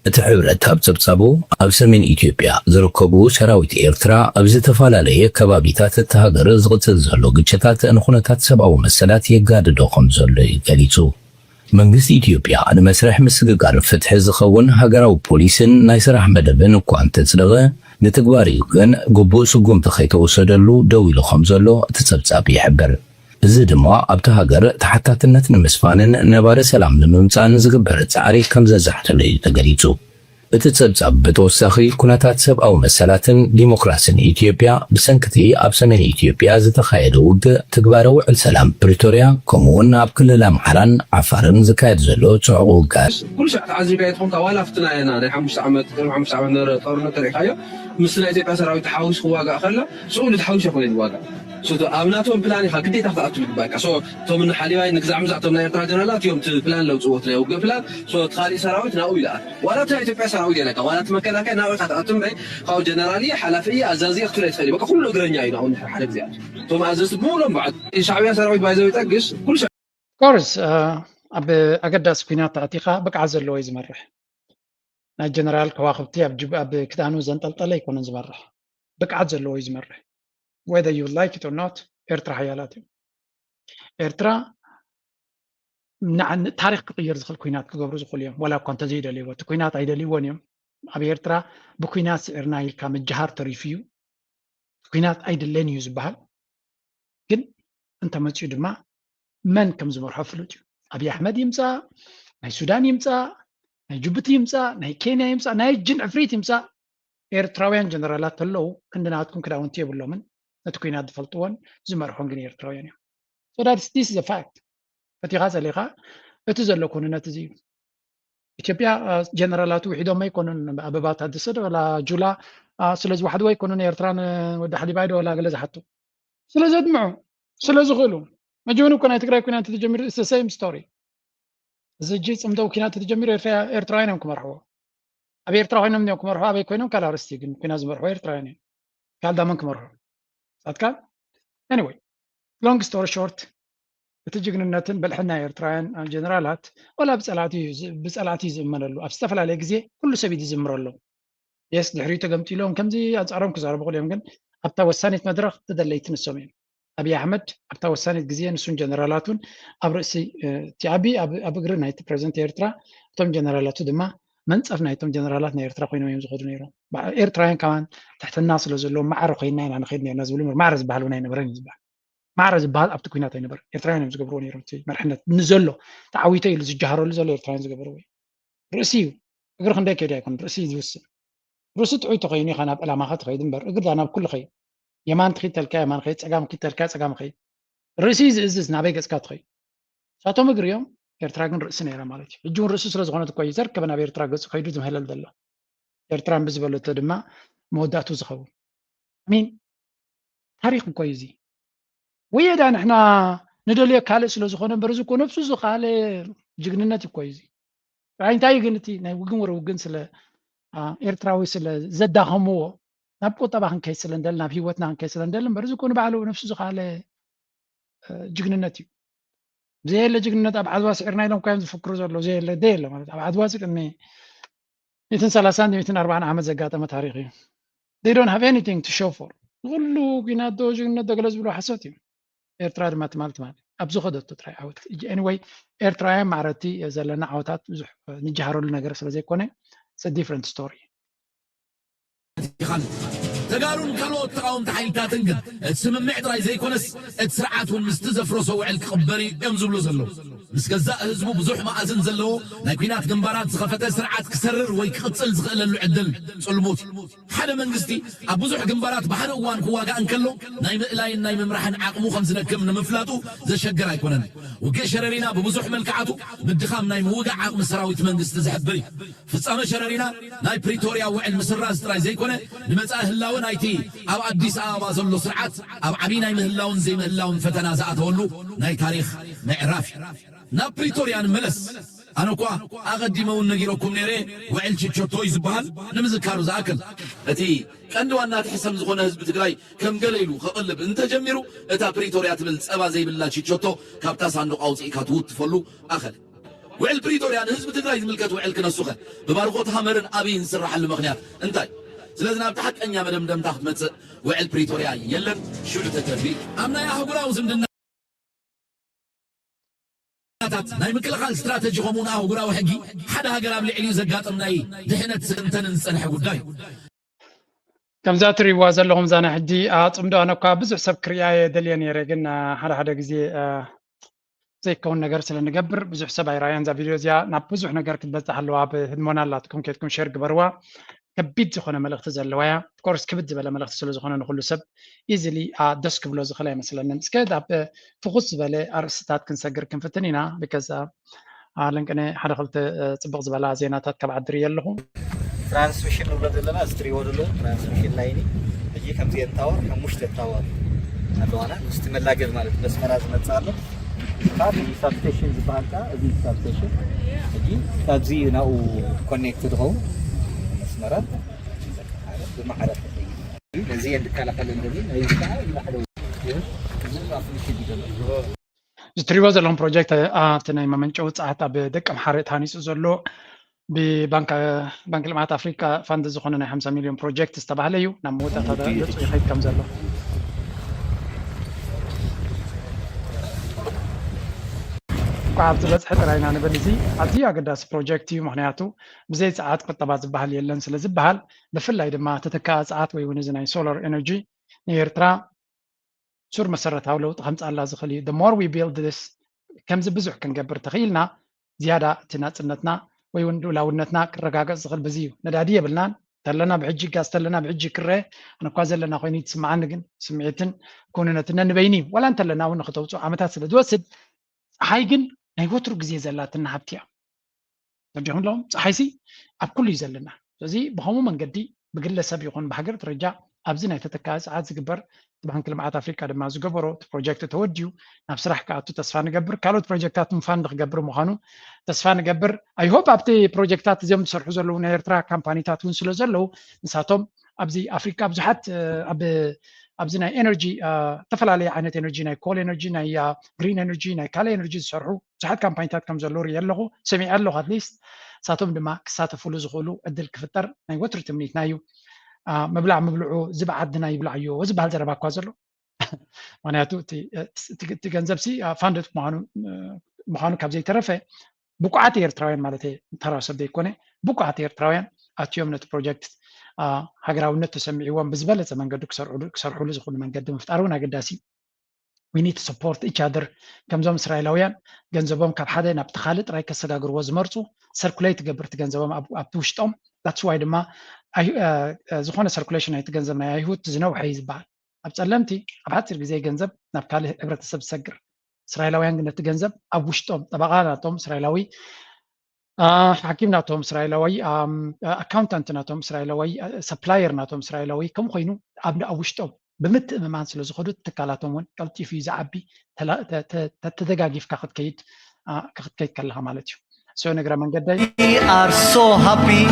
እቲ ሕብረት ኣብ ጸብጻቡ፣ ኣብ ሰሜን ኢትዮጵያ ዝርከቡ ሰራዊት ኤርትራ ኣብ ዝተፈላለየ ከባቢታት እታ ሃገር ዝቕጽል ዘሎ ግጭታት ንኹነታት ሰብኣዊ መሰላት የጋድዶ ከም ዘሎ እዩ ገሊጹ። መንግስቲ ኢትዮጵያ ንመስርሕ ምስግጋር ፍትሒ ዝኸውን ሃገራዊ ፖሊስን ናይ ስራሕ መደብን እኳ እንተጽደቐ፣ ንትግባሪኡ ግን ግቡእ ስጉምቲ ከይተወሰደሉ ደው ኢሉ ከም ዘሎ እቲ ጸብጻብ ይሕብር። እዚ ድማ ኣብታ ሃገር ተሓታትነት ንምስፋንን ነባሪ ሰላም ንምምጻእን ዝግበር ጻዕሪ ከም ዘዛሕተሎ እዩ ተገሊጹ። እቲ ጸብጻብ ብተወሳኺ፣ ኩነታት ሰብኣዊ መሰላትን ዲሞክራስን ኢትዮጵያ ብሰንክቲ ኣብ ሰሜን ኢትዮጵያ ዝተኻየደ ውግእ፣ ትግባረ ውዕል ሰላም ፕሪቶርያ፣ ከምኡ'ውን ኣብ ክልል ኣምሓራን ዓፋርን ዝካየድ ዘሎ ጽዑቕ ውግኣት። ኩሉ ሻዕ ተዓዚብካዮ ትኾንካ፣ ዋላ ኣብቲ ናይ፣ ናይ ሓሙሽተ ዓመት፣ ቅድሚ ሓሙሽተ ዓመት ነበረ ጦርነት ተሪእካዮ፣ ምስ ናይ ኢትዮጵያ ሰራዊት ተሓዊሱ ክዋጋእ ከሎ፣ ስኡሉ ተሓዊሱ ኣይኮነን ዝዋጋእ። ሶ፣ ኣብ ናቶም ፕላን ኢኻ ግዴታ ክትኣቱ ዝግባእካ። ሶ፣ እቶም እኒ ሓሊባይ ንግዛዕ ምዛዕ እቶም ናይ ኤርትራ ጀነራላት እዮም እቲ ፕላን ለውፅዎ፣ እቲ ናይ ውግእ ፕላን። ሶ፣ እቲ ካሊእ ሰራዊት ናብኡ ይልኣኽ። ዋላ እቲ ናይ ኢትዮጵያ ሰራዊት የለካ፣ ዋላ እቲ መከላከያ ናብኡ ኢኻ ትኣቱ እምበይ፣ ካብኡ ጀነራል እየ፣ ሓላፊ እየ፣ ኣዛዚ እየ ክትብል ኣይትኽእል እዩ። በቃ ኩሉ እግረኛ እዩ ናብኡ እንድሕር ሓደ ግዜ ኣትዩ። እቶም ኣዘዝቲ ብምሉኦም በዓል ሻዕብያ ሰራዊት ባይዘው ይጠግሽ፣ ኩሉ ሻዕ- Of course፣ አ፣ ኣብ ኣገዳሲ ኲናት ተኣቲኻ ብቕዓት ዘለዎ እዩ ዝመርሕ። ናይ ጀነራል ከዋኽብቲ ኣብ ጅብ-፣ ኣብ ክዳኑ ዘንጠልጠለ ኣይኮነን ዝመርሕ። ብቕዓት ዘለዎ እዩ ዝመርሕ። Whether you like it or not፣ ኤርትራ ሓያላት እዮም። ኤርትራ ንዓ-፣ ን-፣ ታሪኽ ክቕይር ዝኽእል ኲናት ክገብሩ ዝኽእሉ እዮም። ዋላ እኳ እንተዘይደልይዎ፣ እቲ ኲናት ኣይደልይዎን እዮም። ኣብ ኤርትራ ብኲናት ስዒርና ኢልካ ምጅሃር ተሪፉ እዩ። ኲናት ኣይድለን እዩ ዝበሃል። ግን እንተመፅኡ ድማ መን ከም ዝመርሖ ፍሉጥ እዩ። ኣብይ ኣሕመድ ይምፃእ፣ ናይ ሱዳን ይምፃእ፣ ናይ ጅቡቲ ይምፃእ፣ ናይ ኬንያ ይምፃእ፣ ናይ ጅን ዕፍሪት ይምፃእ፣ ኤርትራውያን ጀነራላት ተለዉ ክንዲ ናትኩም ክዳውንቲ የብሎምን። ነቲ ኲናት ዝፈልጥዎን ዝመርሖን ግን ኤርትራውያን እዮም። So that's, this is a fact። ፈቲኻ ጸሊኻ እቲ ዘሎ ኩንነት እዚ እዩ። ኢትዮጵያ፣ አ፣ ጀነራላት ውሒዶም ኣይኮኑን። ኣበባ ታደሰ ዶ ወላ ጁላ፣ አ፣ ስለ ዝዋሕድዎ ኣይኮኑን ኤርትራን፣ እ፣ ወዲ ሓሊባይ ዶ ወላ ገለ ዝሓቱ። ስለ ዘድምዑ፣ ስለ ዝኽእሉ። መጀመሪ እኮ ናይ ትግራይ ኩናት እንተተጀሚሩ it's the same story። እዚ ሕጂ ጽምዶ ኩናት እንተተጀሚሩ ኤርትራ-፣ ኤርትራውያን እዮም ክመርሕዎ። ኣብ ኤርትራ ኮይኖም እዮም ክመርሑ፣ ኣበይ ኮይኖም ካልእ ኣርእስቲ፣ ግን ኩናት ዝመርሑ ኤርትራውያን እዮም። ካልእ ዳመን ክመርሑ። ጻድቃን? Anyway፣ long story short፣ እቲ ጅግንነትን ብልሕን ናይ ኤርትራውያን ጀነራላት፣ ወላ ብጸላእቲ እዩ ዝ-፣ ብጸላእቲ እዩ ዝእመነሉ። ኣብ ዝተፈላለየ ግዜ ኩሉ ሰብ እዩ ዝዝምረሎም። የስ፣ ድሕሪኡ ተገምጢሎም ከምዚ ኣንጻሮም ክዛረቡ ክእሉ እዮም፣ ግን ኣብታ ወሳኒት መድረኽ ተደለይቲ ንሶም እዮም። ኣብይ ኣሕመድ ኣብታ ወሳኒት ግዜ ንሱን ጀነራላቱን ኣብ ርእሲ፣ እ፣ እቲ ዓቢ ኣብ፣ ኣብ እግሪ ናይቲ ፕረዚደንት ኤርትራ፣ እቶም ጀነራላቱ ድማ መንጸፍ ናይቶም ጀነራላት ናይ ኤርትራ ኮይኖም እዮም ዝኸዱ ነይሮም። ባ-፣ ኤርትራውያን ከማን ትሕትና ስለ ዘለዎም ማዕረ ኮይንና ኢና ንኸይድ ነርና ዝብሉ፣ ማዕረ ዝበሃል እውን ኣይነበረን እዩ ዝበሃል። ማዕረ ዝበሃል ኣብቲ ኲናት ኣይነበረን። ኤርትራውያን እዮም ዝገብርዎ ነይሮም። እቲ መርሕነት ንዘሎ ተዓዊተ ኢሉ ዝጀሃረሉ ዘሎ ኤርትራውያን ዝገበርዎ እዩ። ርእሲ እዩ። እግሪ ክንደይ ከይዱ ኣይኮነን፣ ርእሲ እዩ ዝውስን። ርእሲ ጥዑይ ተኾይኑ ኢኻ ናብ ዕላማኻ ትኸይድ እምበር፣ እግርዳ ናብ ኩሉ ኸይድ። የማን ትኺድ ተልካ የማን ኸይድ፣ ጸጋም ኪድ ተልካ ጸጋም ኸይድ። ርእሲ ዝእዝዝ ናበይ ገጽካ ትኸይድ። ንሳቶም እግሪ እዮም፣ ኤርትራ ግን ርእሲ ነይራ ማለት እዩ። ሕጂ እውን ርእሲ ስለ ዝኾነት እኮ እዩ ዘርከበ ናብ ኤርትራ ገጹ ከይዱ ዝምህለል ዘሎ። ኤርትራ እምቢ ዝበለቶ ድማ መወዳእቱ ዝኸውን። ሚን ታሪኽ እኮ እዩ እዚ። ወየዳ ንሕና ንደልዮ ካልእ ስለ ዝኾነ እምበር፣ እዚ እኮ ነብሱ ዝኻለ ጅግንነት እኮ እዩ እዚ። ጥራይ እንታይ ግን እቲ ናይ ውግን ወረ ውግን ስለ፣ አ፣ ኤርትራዊ ስለ ዘዳኸምዎ፣ ናብ ቁጠባ ክንከይድ ስለ እንደል፣ ናብ ህይወትና ክንከይድ ስለ እንደል እምበር፣ እዚ እኮ ንባዕሉ ነብሱ ዝኻለ፣ እ፣ ጅግንነት እዩ። ዘየለ ጅግንነት ኣብ ዓድዋ ስዒርና ኢሎም እኮ እዮም ዝፍክሩ ዘለዉ። ዘየለ፣ ዘየለ ማለት ኣብ ዓድዋ እዚ ቅድሚ ሚእትን ሰላሳን ሚእትን ኣርባዓን ዓመት ዘጋጠመ ታሪኽ እዩ። They don't have anything to show for። ንኹሉ ኲናት ዶ ጅግንነት ዶ ገለ ዝብሉ ሓሶት እዩ። ኤርትራ ድማ ትማል ትማል ኣብ ዝኸደቶ ጥራይ ዓወት። Anyway፣ ኤርትራውያን ማዕረቲ ዘለና ዓወታት ብዙሕ ንጀሃረሉ ነገር ስለ ዘይኮነ፣ it's a different story። ተጋሩን ካልኦት ተቃወምቲ ሓይልታትን ግን እቲ ስምምዕ ጥራይ ዘይኮነስ እቲ ስርዓት እውን ምስቲ ዘፍረሶ ውዕል ክቕበር እዩ እዮም ዝብሉ ዘለዉ። ምስ ገዛእ ህዝቡ ብዙሕ መኣዝን ዘለዎ ናይ ኲናት ግንባራት ዝኸፈተ ስርዓት ክሰርር ወይ ክቕጽል ዝኽእለሉ ዕድል ጽልሙት እዩ። ሓደ መንግስቲ ኣብ ብዙሕ ግንባራት ብሓደ እዋን ክዋጋእ እንከሎ ናይ ምእላይን ናይ ምምራሕን ዓቕሙ ከም ዝደክም ንምፍላጡ ዘሸግር ኣይኮነን። ውግእ ሸረሪና ብብዙሕ መልክዓቱ ምድኻም ናይ ምውጋእ ዓቕሚ ሰራዊት መንግስቲ ዝሕብር እዩ። ፍጻመ ሸረሪና ናይ ፕሪቶርያ ውዕል ምስራዝ ጥራይ ዘይኮነ ንመጻኢ ህላወ ናይቲ ኣብ ኣዲስ ኣበባ ዘሎ ስርዓት ኣብ ዓብዪ ናይ ምህላውን ዘይምህላውን ፈተና ዝኣተወሉ ናይ ታሪኽ ምዕራፍ እዩ። ናብ ፕሪቶርያ ንመለስ። ኣነ እኳ ኣቐዲመ እውን ነጊረኩም ነይረ፣ ውዕል ችቾቶ እዩ ዝበሃል ንምዝካሩ ዝኣክል። እቲ ቀንዲ ዋና እቲ ሕሰም ዝኾነ ህዝቢ ትግራይ ከም ገለ ኢሉ ከቕልብ እንተጀሚሩ እታ ፕሪቶርያ ትብል ጸባ ዘይብላ ችቾቶ ካብታ ሳንዱቕ ኣውፂእካ ትውትፈሉ ኣኸለ። ውዕል ፕሪቶርያ ንህዝቢ ትግራይ ዝምልከት ውዕል ክነሱኸ ብባርኾት ሃመርን ኣብይን ዝስራሓሉ ምኽንያት እንታይ? ስለዚ ናብቲ ሓቀኛ መደምደምታ ክትመፅእ ውዕል ፕሪቶርያ የለን ሽዑ ተተርቢ ኣብ ናይ ኣህጉራዊ ዝምድና ታት ናይ ምክልኻል ስትራተጂ ከምኡ ንኣህጉራዊ ሕጊ ሓደ ሃገር ኣብ ልዕሊኡ ዘጋጥም ናይ ድሕነት ስእንተንን ዝጸንሐ ጉዳይ እዩ። ከምዛ ትሪእዋ ዘለኹም ዛና ሕጂ ኣጽምዶ ኣነ እኳ ብዙሕ ሰብ ክርእያ የደልየ ነይረ ግን ሓደ ሓደ ግዜ ዘይከውን ነገር ስለ ንገብር ብዙሕ ሰብ ኣይረኣያን እዛ ቪድዮ እዚኣ ናብ ብዙሕ ነገር ክትበጽሕ ኣለዋ ኣብ ህድሞና ኣላትኩም ኬድኩም ሸር ግበርዋ ከቢድ ዝኾነ መልእኽቲ ዘለዋ እያ ኮርስ ክብድ ዝበለ መልእኽቲ ስለ ዝኾነ ንኩሉ ሰብ ኢዝሊ ደስ ክብሎ ዝኽእል ኣይመስለንን እስከ ኣብ ፍኹስ ዝበለ ኣርእስትታት ክንሰግር ክንፍትን ኢና ብከዛ ለንቅነ ሓደ ክልተ ፅቡቅ ዝበላ ዜናታት ካብ ዓዲ ርየ ኣለኹ ትራንስሚሽን ንብሎ ዘለና እዚ ትሪእዎ ዘለኹም ትራንስሚሽን ላይን እዩ። ሕጂ ከምዚአን ታወር ሓሙሽተ ታወር ኣለዋና ምስቲ መላገብ ማለት በስመራ ዝመፅእ ኣሎ። ካብ ሳብስቴሽን ዝበሃል ከዓ እዚ ሳብስቴሽን ሕጂ ካብዚ ናብኡ ኮኔክት ዝኸውን መስመራት ብማዕረ ነዚ እንከላኸል እንደዚ ናይ ከዓ ይባሕደው እዚ ትሪእዎ ዘለኹም ፕሮጀክት ኣብቲ ናይ መመንጨዊ ፀዓት ኣብ ደቂ ኣምሓረ ተሃኒፁ ዘሎ ብባንክ ልምዓት ኣፍሪካ ፋንድ ዝኾነ ናይ ሓምሳ ሚሊዮን ፕሮጀክት ዝተባህለ እዩ ናብ መወዳእታ ገፁ ይኸይድ ከም ዘሎ እኳ ኣብቲ በፅሒ ጥራይና ንብል እዚ ኣዝዩ ኣገዳሲ ፕሮጀክት እዩ ምክንያቱ ብዘይ ፀዓት ቁጠባ ዝበሃል የለን ስለ ዝበሃል ብፍላይ ድማ ተተካኣ ፀዓት ወይ እውን እዚ ናይ ሶላር ኤነርጂ ንኤርትራ ሱር መሰረታዊ ለውጢ ከምፅኣላ ዝኽእል እዩ more we build this ከምዚ ብዙሕ ክንገብር ተኽኢልና ዝያዳ እቲ ናፅነትና ወይ እውን ልኡላውነትና ክረጋገፅ ዝኽእል በዚ እዩ ነዳዲ የብልናን ተለና ብሕጂ ጋዝ ተለና ብሕጂ ክረአ ኣነኳ ዘለና ኮይኑ ትስምዓኒ ግን ስምዒትን ክውንነትነ ንበይኒ እዩ ዋላ እንተለና እውን ንክተውፅኦ ዓመታት ስለ ዝወስድ ፀሓይ ግን ናይ ወትሩ ግዜ ዘላትና ሃብቲ እያ ተረዲኹም ኣለኹም ፀሓይሲ ኣብ ኩሉ እዩ ዘለና ስለዚ ብከምኡ መንገዲ ብግለሰብ ይኹን ብሃገር ደረጃ ኣብዚ ናይ ተተካኢ ፀዓት ዝግበር እቲ ባንኪ ልምዓት ኣፍሪካ ድማ ዝገበሮ እቲ ፕሮጀክት ተወዲኡ ናብ ስራሕ ክኣቱ ተስፋ ንገብር ካልኦት ፕሮጀክታት ን ፋንድ ክገብር ምዃኑ ተስፋ ንገብር I hope ኣብቲ ፕሮጀክታት እዚኦም ዝሰርሑ ዘለዉ ናይ ኤርትራ ካምፓኒታት እውን ስለ ዘለዉ ንሳቶም ኣብዚ ኣፍሪካ ብዙሓት ኣብዚ ናይ ኤነርጂ ዝተፈላለየ ዓይነት ኤነርጂ ናይ coal energy ናይ green energy ናይ ካልእ ኤነርጂ ዝሰርሑ ብዙሓት ካምፓኒታት ከም ዘለዉ ርእየ ኣለኹ ሰሚዐ ኣለኹ ኣትሊስት ንሳቶም ድማ ክሳተፍሉ ዝኽእሉ ዕድል ክፍጠር ናይ ወትሩ ትምኒትና እዩ ምብላዕ ምብልዑ ዝብ ዓድና ይብላዕዮ ዝበሃል ዘረባ እኳ ዘሎ ምክንያቱ እቲ ገንዘብ ሲ ፋንድድ ምዃኑ ካብ ዘይተረፈ ብቁዓት ኤርትራውያን ማለት ተራ ሰብ ዘይኮነ ብቁዓት ኤርትራውያን ኣትዮም ነቲ ፕሮጀክት ሃገራውነት ተሰሚዕዎም ብዝበለፀ መንገዲ ክሰርሕሉ ዝኽእሉ መንገዲ ምፍጣር እውን ኣገዳሲ እዩ we need to support each other። ከምዞም እስራኤላውያን ገንዘቦም ካብ ሓደ ናብቲ ካልእ ጥራይ ከሰጋግርዎ ዝመርፁ፣ ሰርኩሌት ትገብር እቲ ገንዘቦም ኣብቲ ውሽጦም። That's why ድማ ዝኾነ ሰርኩሌሽን ናይቲ ገንዘብ ናይ ኣይሁድ ዝነውሐ እዩ ዝበሃል። ኣብ ጸለምቲ ኣብ ሓፂር ግዜ ገንዘብ ናብ ካልእ ሕብረተሰብ ዝሰግር። እስራኤላውያን ግን ነቲ ገንዘብ ኣብ ውሽጦም ጠበቓ ናቶም እስራኤላዊ፣ ሓኪም ናቶም እስራኤላዊ፣ ኣካውንታንት ናቶም እስራኤላዊ፣ ሰፕላየር ናቶም እስራኤላዊ ከም ኮይኑ ኣብ ውሽጦም ብምትእምማን ስለ ዝኸዱ ትካላቶም እውን ቀልጢፉ እዩ ዝዓቢ። ተደጋጊፍካ ክትከይድ ክትከይድ ከለኻ ማለት እዩ። So ንግረ መንገደይ We are so happy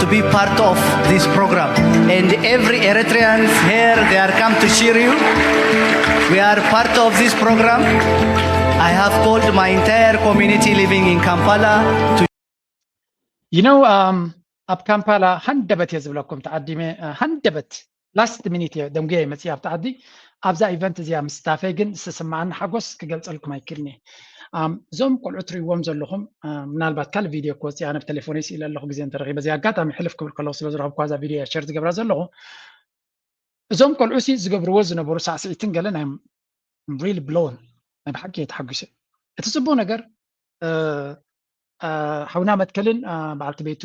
to be part of this program and every Eritreans here, they are come to cheer you. We are part of this program. I have called my entire community living in Kampala to you know ኣብ ካምፓላ ሃንደበት እየ ዝብለኩም ተዓዲመ ሃንደበት ላስት ሚኒት እየ ደንጉየ መፅእ ኣብቲ ዓዲ ኣብዛ ኢቨንት እዚኣ ምስታፈይ ግን ዝተሰማዓኒ ሓጎስ ክገልፀልኩም ኣይክእልን እየ። እዞም ቆልዑ ትሪእዎም ዘለኹም ምናልባት ካልእ ቪድዮ ክወፅእ ኣነ ብቴሌፎነይ ስኢለ ኣለኹ ግዜ እንተረኺበ እዚ ኣጋጣሚ ሕልፍ ክብል ከለኹ ስለ ዝረኸብኩ እዛ ቪድዮ እያ ሸር ዝገብራ ዘለኹ። እዞም ቆልዑ ሲ ዝገብርዎ ዝነበሩ ሳዕስዒትን ገለ ናይ ሪል ብሎን ናይ ብሓቂ እየ ተሓጒሰ። እቲ ፅቡቅ ነገር ሓውና መትከልን በዓልቲ ቤቱ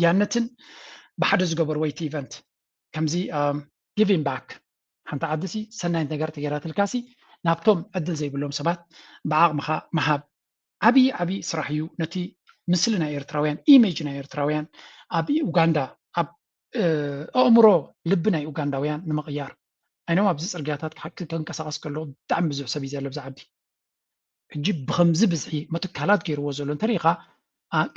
ያነትን ብሓደ ዝገበርዎ እቲ ኢቨንት ከምዚ ጊቪንግ ባክ ሓንቲ ዓዲ ሲ ሰናይ ነገር ተገይራትልካ ሲ ናብቶም ዕድል ዘይብሎም ሰባት ብዓቕምኻ ምሃብ ዓብዪ ዓብዪ ስራሕ እዩ። ነቲ ምስሊ ናይ ኤርትራውያን ኢሜጅ ናይ ኤርትራውያን ኣብ ኡጋንዳ ኣብ ኣእምሮ ልቢ ናይ ኡጋንዳውያን ንምቕያር ኣይኖም ኣብዚ ፅርግያታት ክሓቂ ከንቀሳቐስ ከሎ ብጣዕሚ ብዙሕ ሰብ እዩ ዘሎ ብዛ ዓዲ ሕጂ ብከምዚ ብዝሒ መትካላት ገይርዎ ዘሎ እንተሪኢኻ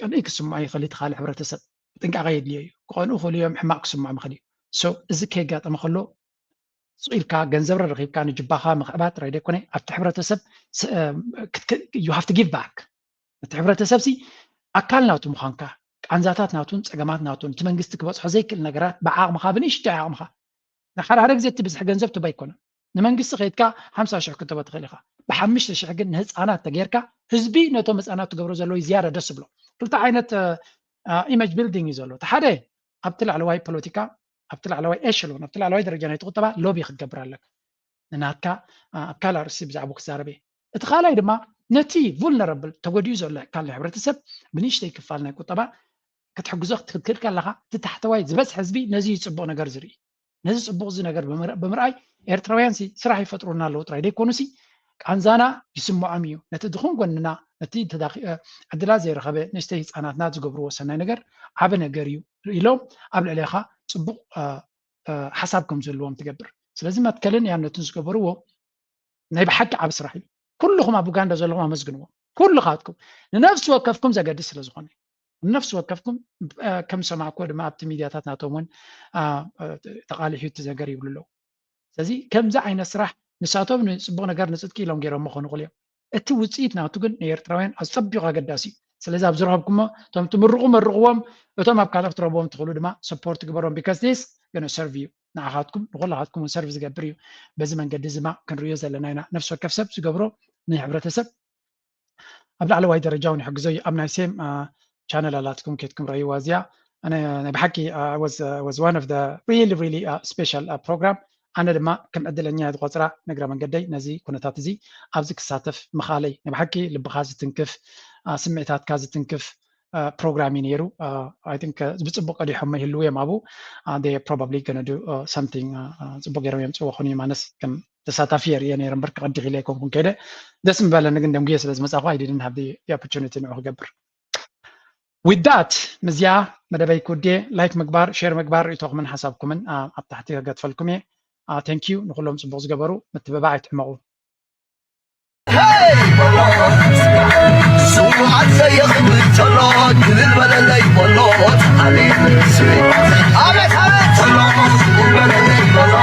ቅንኢ ክስምዖ ይኽእል እቲ ካልእ ሕብረተሰብ ጥንቃቐ የድልዮ እዩ። ክቐንኡ ክኽእሉ እዮም፣ ሕማቕ ክስምዖም ይኽእል እዩ። So እዚ ከየጋጠመ ከሎ ስቕ ኢልካ ገንዘብ ረኺብካ ንጅባኻ ምኽዕባት ጥራይ ዘይኮነ ኣብቲ ሕብረተሰብ you have to give back ነቲ ሕብረተሰብ ሲ ኣካል ናቱ ምዃንካ ቃንዛታት ናቱን ፀገማት ናቱን እቲ መንግስቲ ክበፅሖ ዘይክእል ነገራት ብዓቕምኻ ብንእሽተይ ዓቕምኻ ሓደ ሓደ ግዜ እቲ ብዝሒ ገንዘብ ትባ ኣይኮነን ንመንግስቲ ከይድካ ሓምሳ ሽሕ ክትህቦ ትኽእል ኢኻ ብሓሙሽተ ሽሕ ግን ንህፃናት ተጌርካ ህዝቢ ነቶም ህፃናት ትገብሮ ዘለዉ ዝያዳ ደስ ብሎ ክልተ ዓይነት ኢሜጅ ቢልዲንግ እዩ ዘሎ እቲ ሓደ ኣብቲ ላዕለዋይ ፖለቲካ ኣብቲ ላዕለዋይ ኤሽሎን ኣብቲ ላዕለዋይ ደረጃ ናይቲ ቁጠባ ሎቢ ክትገብር ኣለካ ንናትካ ኣብ ካልእ ኣርእስቲ ብዛዕባኡ ክዛረብ እየ እቲ ካልኣይ ድማ ነቲ vulnerable ተጎዲኡ ዘሎ ኣካል ናይ ሕብረተሰብ ብንእሽተይ ክፋል ናይ ቁጠባ ክትሕግዞ ክትክልክል ከለኻ እቲ ታሕተዋይ ዝበዝሐ ህዝቢ ነዚ እዩ ፅቡቕ ነገር ዝርኢ ነዚ ፅቡቕ እዚ ነገር ብምርኣይ ኤርትራውያን ሲ ስራሕ ይፈጥሩና ኣለዉ ጥራይ ዘይኮኑ ሲ ቃንዛና ይስምዖም እዩ ነቲ ድኹም ጎንና ነቲ ዕድላት ዘይረኸበ ንእሽተይ ህፃናትና ዝገብርዎ ሰናይ ነገር ዓቢ ነገር እዩ ኢሎም ኣብ ልዕሌኻ ፅቡቕ ሓሳብ ከም ዘለዎም ትገብር ስለዚ መትከልን ያነትን ዝገበርዎ ናይ ብሓቂ ዓቢ ስራሕ እዩ ኩልኹም ኣብ ኡጋንዳ ዘለኹም ኣመስግንዎ ኩልኻትኩም ንነፍሲ ወከፍኩም ዘገድስ ስለ ዝኾነ ንነፍሲ ወከፍኩም ከም ዝሰማዕኩዎ ድማ ኣብቲ ሚድያታት ናቶም እውን ተቓሊሑ እቲ ነገር ይብሉ ኣለዉ ስለዚ ከምዚ ዓይነት ስራሕ ንሳቶም ንፅቡቅ ነገር ንፅድቂ ኢሎም ገይሮሞ ክኾኑ ይኽእሉ እዮም እቲ ውፅኢት ናቱ ግን ንኤርትራውያን ኣፀቢቑ ኣገዳሲ እዩ ስለዚ ኣብ ዝረኸብኩሞ እቶም ትምርቑ መርቕዎም እቶም ኣብ ካልእ ክትረኽብዎም ትኽእሉ ድማ support ግበሮም because this gonna serve you ንዓኻትኩም ንኩላኻትኩም እውን serve ዝገብር እዩ በዚ መንገዲ እዚ ድማ ክንሪኦ ዘለና ኢና ነፍሲ ወከፍ ሰብ ዝገብሮ ንሕብረተሰብ ኣብ ላዕለዋይ ደረጃ እውን ይሕግዞ እዩ ኣብ ናይ same channel ኣላትኩም ኬድኩም ረእይዋ እዚኣ ናይ ብሓቂ was one of the really really special program ኣነ ድማ ከም ዕድለኛ እየ ዝቆፅራ ንግረ መንገደይ ነዚ ኩነታት እዚ ኣብዚ ክሳተፍ ምኻለይ ናይ ብሓቂ ልብኻ ዝትንክፍ ስምዒታትካ ዝትንክፍ ፕሮግራም እዩ ነይሩ ብፅቡቅ ቀዲሖሞ ይህልው እዮም ኣብኡ probably gonna do something ፅቡቅ ገይሮም የምፅዎ ኾኑ ማነስ ከም ተሳታፊ የርእየ ነይረ እምበር ክቐድሕ ኢለ ኣይኮንኩን ከይደ ደስ ምበለኒ ግን ደንጉየ ስለ ዝመፃኹ I didn't have the opportunity ንዑ ክገብር with that ምዚኣ መደበይ ክውድየ like ምግባር share ምግባር ርእቶኹምን ሓሳብኩምን ኣብ ታሕቲ ከገድፈልኩም እየ thank you ንኩሎም ፅቡቅ ዝገበሩ ምትብባዕ ኣይትሕመቑ ስውኣት ዘየኽብር ተሎ ክብል በለለይ በሎ ኣቤት ኣቤት ተሎ ክብል በለለይ በሎ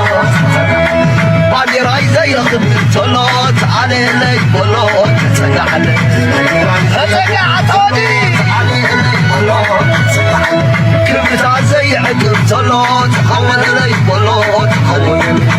ባንዴራይ ዘየኽብር ተሎ ተኣለለይ በሎ ተጸጋዕለ ተጸጋዕቶኒ ክብርታት ዘየዕቅብ ተሎ ተኸወለለይ በሎ ተኸወለለይ